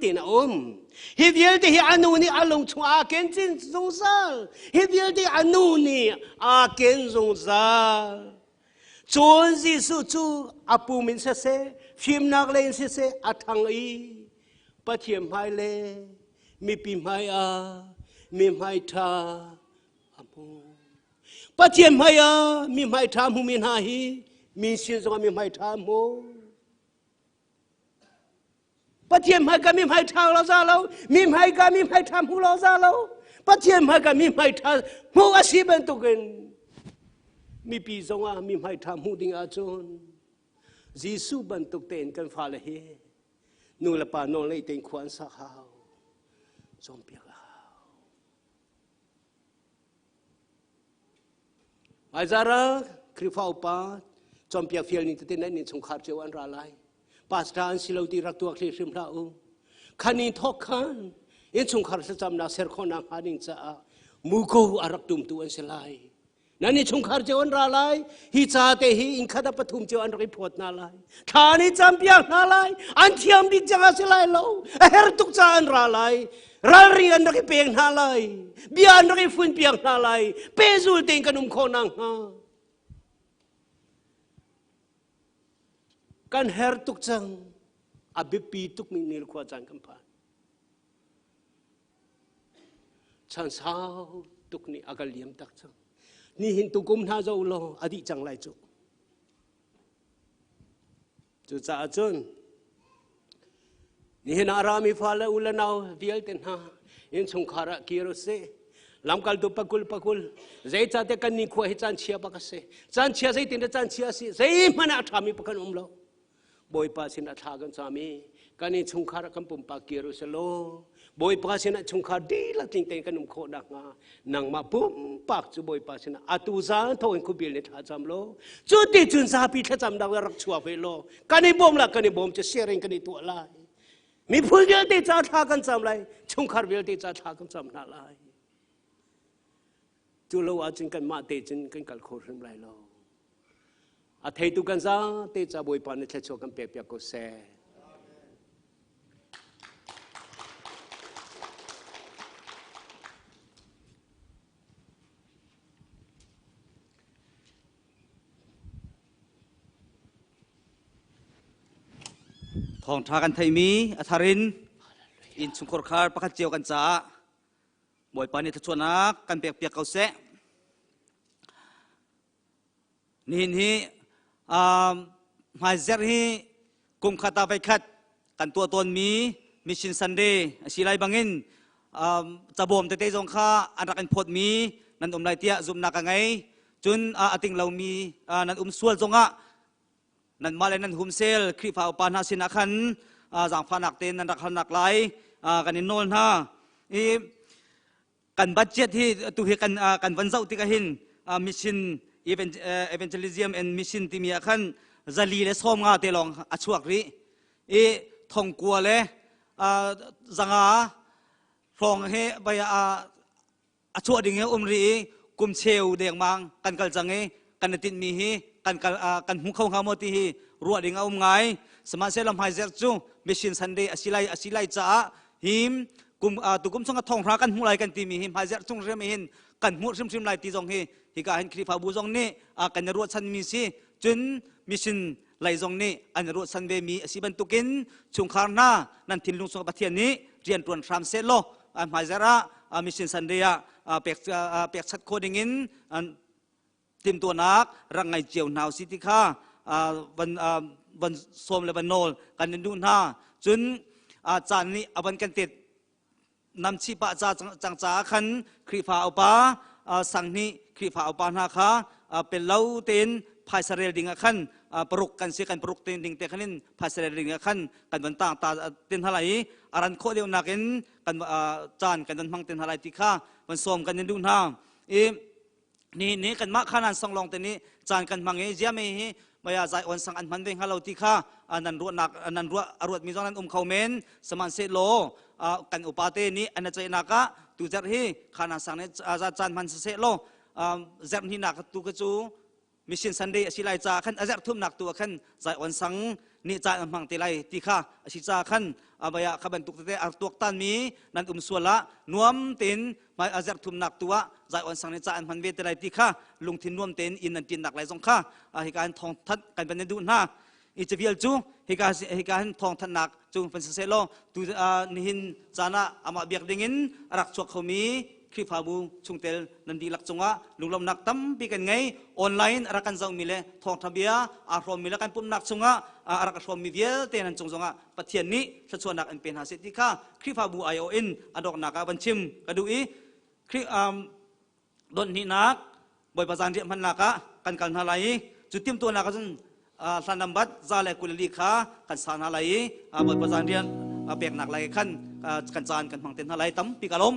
tein a um. Hi vialte hi a nu nih a lung chung aa ken chin zungzal. Hi vialte a nu nih aa ken zungzal. Cun Jesuh cu a pum in siseh, fimnak lei in siseh a ṭhang i Pathian hmai le mipi hmai ah mi hmai ṭha a hmu. Pathian hmai ah mi hmai ṭha hmumi hna hi mi sin zongah mi hmai ṭha hmu. Pathian hmai ka mi hmai ṭha lo za lo, mi hmai ka mi hmai ṭha hmu lo za lo. Pathian hmaika mi hmai ṭha hmuh a si bantukin mipi zongah mi hmai ṭha hmuh ding ahcun Jesuh bantuk tein kan fale hi nu le pa nawl ngei tein khua an sak hau cawnpiak a hau. Hmaizara Khrihfa upa cawnpiak fial ning tete nan innchungkhar cio an ra lai. Pastor an si lo ti rak tuak hrim hlah u. Khan in thawk khan innchungkhar thlacamnak ser khawhnak hnga ding caah muko a rak tumtu an si lai. Nan innchungkhar cio an ra lai. Hi ca te hi inn khat ah pathum cio an rak i phawt hna lai. Thla an i campiak hna lai. An thiam bik cang a si lai lo. A her tuk ca an ra lai. Ralring an rak i pek hna lai. Bia an rak i funpiak hna lai. Pehzul tein kan um khawh nakhnga. Kan her tuk cang. A biapi tukmi nilkhua caan kan phan. Chan sau tuk nih a ka liam tak cang. Nihin tukum hna zo law a dih cang lai cu. Cucaah cun nihin ah rami fale u le nau vialte hna innchungkhar ah kir u sih. Lamkaltu pakul pakul zeicahtiah kan nikhua hi caan chia bak a si. Caan chia zeitin dah caan chia a si? Zeihmanh ah a ṭhami pakhat um lo. Bawipa sinah thla kan cam i kan innchungkhar ah kan pumpak kir u selaw Bawipa sinah chungkhar dihlak tling tein kan um khawh nakhnga nangmah pumpak cu Bawipa sinah atu zan thawk in khuabil nih thla cam law cu ti cun zapi thlacamnak rak chuak ve law kan i bawm la kan i bawm cu sharing kan i tuah lai miphun vialte ca thla kan cam lai chungkhar vialte ca thla kan cam hna lai cu lo ahcun kanmah te cun kan kal kho hrim lai lo A theitu kan zate ca Bawipa nih thluachuah kan pekpiak ko seh. Thawngṭha kan theimi a thar in innchungkhar khar pakhat cio kan caah Bawipa nih thluachuahnak kan pekpiak ko seh. Nihin hi hmaizerh hi kum khat ah voikhat kan tuah tawnmi Mission Sunday a si lai bangin cabawm tete zong kha an rak in phawtmi nan um lai tiah zumhnak ka ngei. Cun a ting lomi nan um sual zongah nanmah le nan humsel Khrihfa upa hna sinah khan zaangfahnak tein nan rak halnak lai kan in nawl hna. I kan budget hi tu hi kan kan van zoh tikah hin mission evangelism and mission timi ah khan 450 te lawng a chuak rih i thongkua le zanga hrawng he bai a chuah ding hi um rih i kum cheu dengmang kan kal cang i kan i tinhmi hi kan kal kan hmu kho hnga maw ti hi ruah ding a um ngai sihmanhsehlaw hmaizerh cu mission sunday a si lai a si lai caah him kum tukum chung a thonghra kan hmuh lai kan timi hi hmaizerh chung hrim hin kan hmuh hrimhrim lai ti zong hi hika hin Khrihfabu zong nih kan i ruahchan mi si cun mission lei zong nih an i ruahchan ve mi a si bantukin chungkhar hna nan thinlung chung Pathian nih rian ṭuan hram seh law hmaizerh ah mission sunday ah pek pekchat khawh ding in timhtuahnak rak ngei cio hna usih ti kha van van sawm le van nawl kan in duh hna cun caan nih a van kan tet namchi pah ca cang caah khan Khrihfa upa sang nih Khrihfa upa hna kha pel lo tein phaisa rel ding ah khan paruk kan si kan paruk te ding te khan in phaisa rel ding ah khan kan van tang ta ten hna lai i a ran khawh deuh nakin kan caan kan van hmang ten hna lai ti kha van sawm kan in duh hna i ni ni kanmah khanan song lawng te nih caan kan hmang i ziame hi maya zai on sang an hman ve hnga lo ti kha nan ruahnak nan ruah a ruat mi zong nan um kho men sihmanhsehlaw kan upa te nih an ceihnak ah tu zarh hi khanan sang nih caan hman siseh law zarh hnihnak tu ka cu Mission Sunday a si lai caah khan a zarh thumnak tu ah khan zai on sang nih caan an hmang te lai ti kha a si caah khan abaya kha bantuk tete a tuaktan mi nan um sual ah nuam tein hmai a zarh thumnak tu ah zai on sang nih caan an hman ve te lai ti kha lungthin nuam tein inn nan tinnak lai zong kha hika hin thawng thanh kan van duh hna i cavial cu hika hika hin thawng thanhnak cu van siseh law tu nihin caan ah amah biak dingin a rak chuak khomi Khrihfabu chungtel nan dihlak cungah lunglawmhnak tampi kan ngei. Online a rak kan zohmi le thawngṭha bia aa hrawmmi le kan pumhnak chungah a rak hrawmmi vialte nan cung zongah Pathian nih thluachuahnak in pe hna seh ti kha Khrihfabu aiawh in a donghnak ah van chim ka duh i. Khrih don hnihnak Bawipa zanriah hmannak ah kan kal hna lai i cu timhtuahnak ah cun hlan lambat 124 kha kan sa hna lai i Bawipa zanriah peknak lai khan kan caan kan hmang te hna lai. Tampi ka lawm.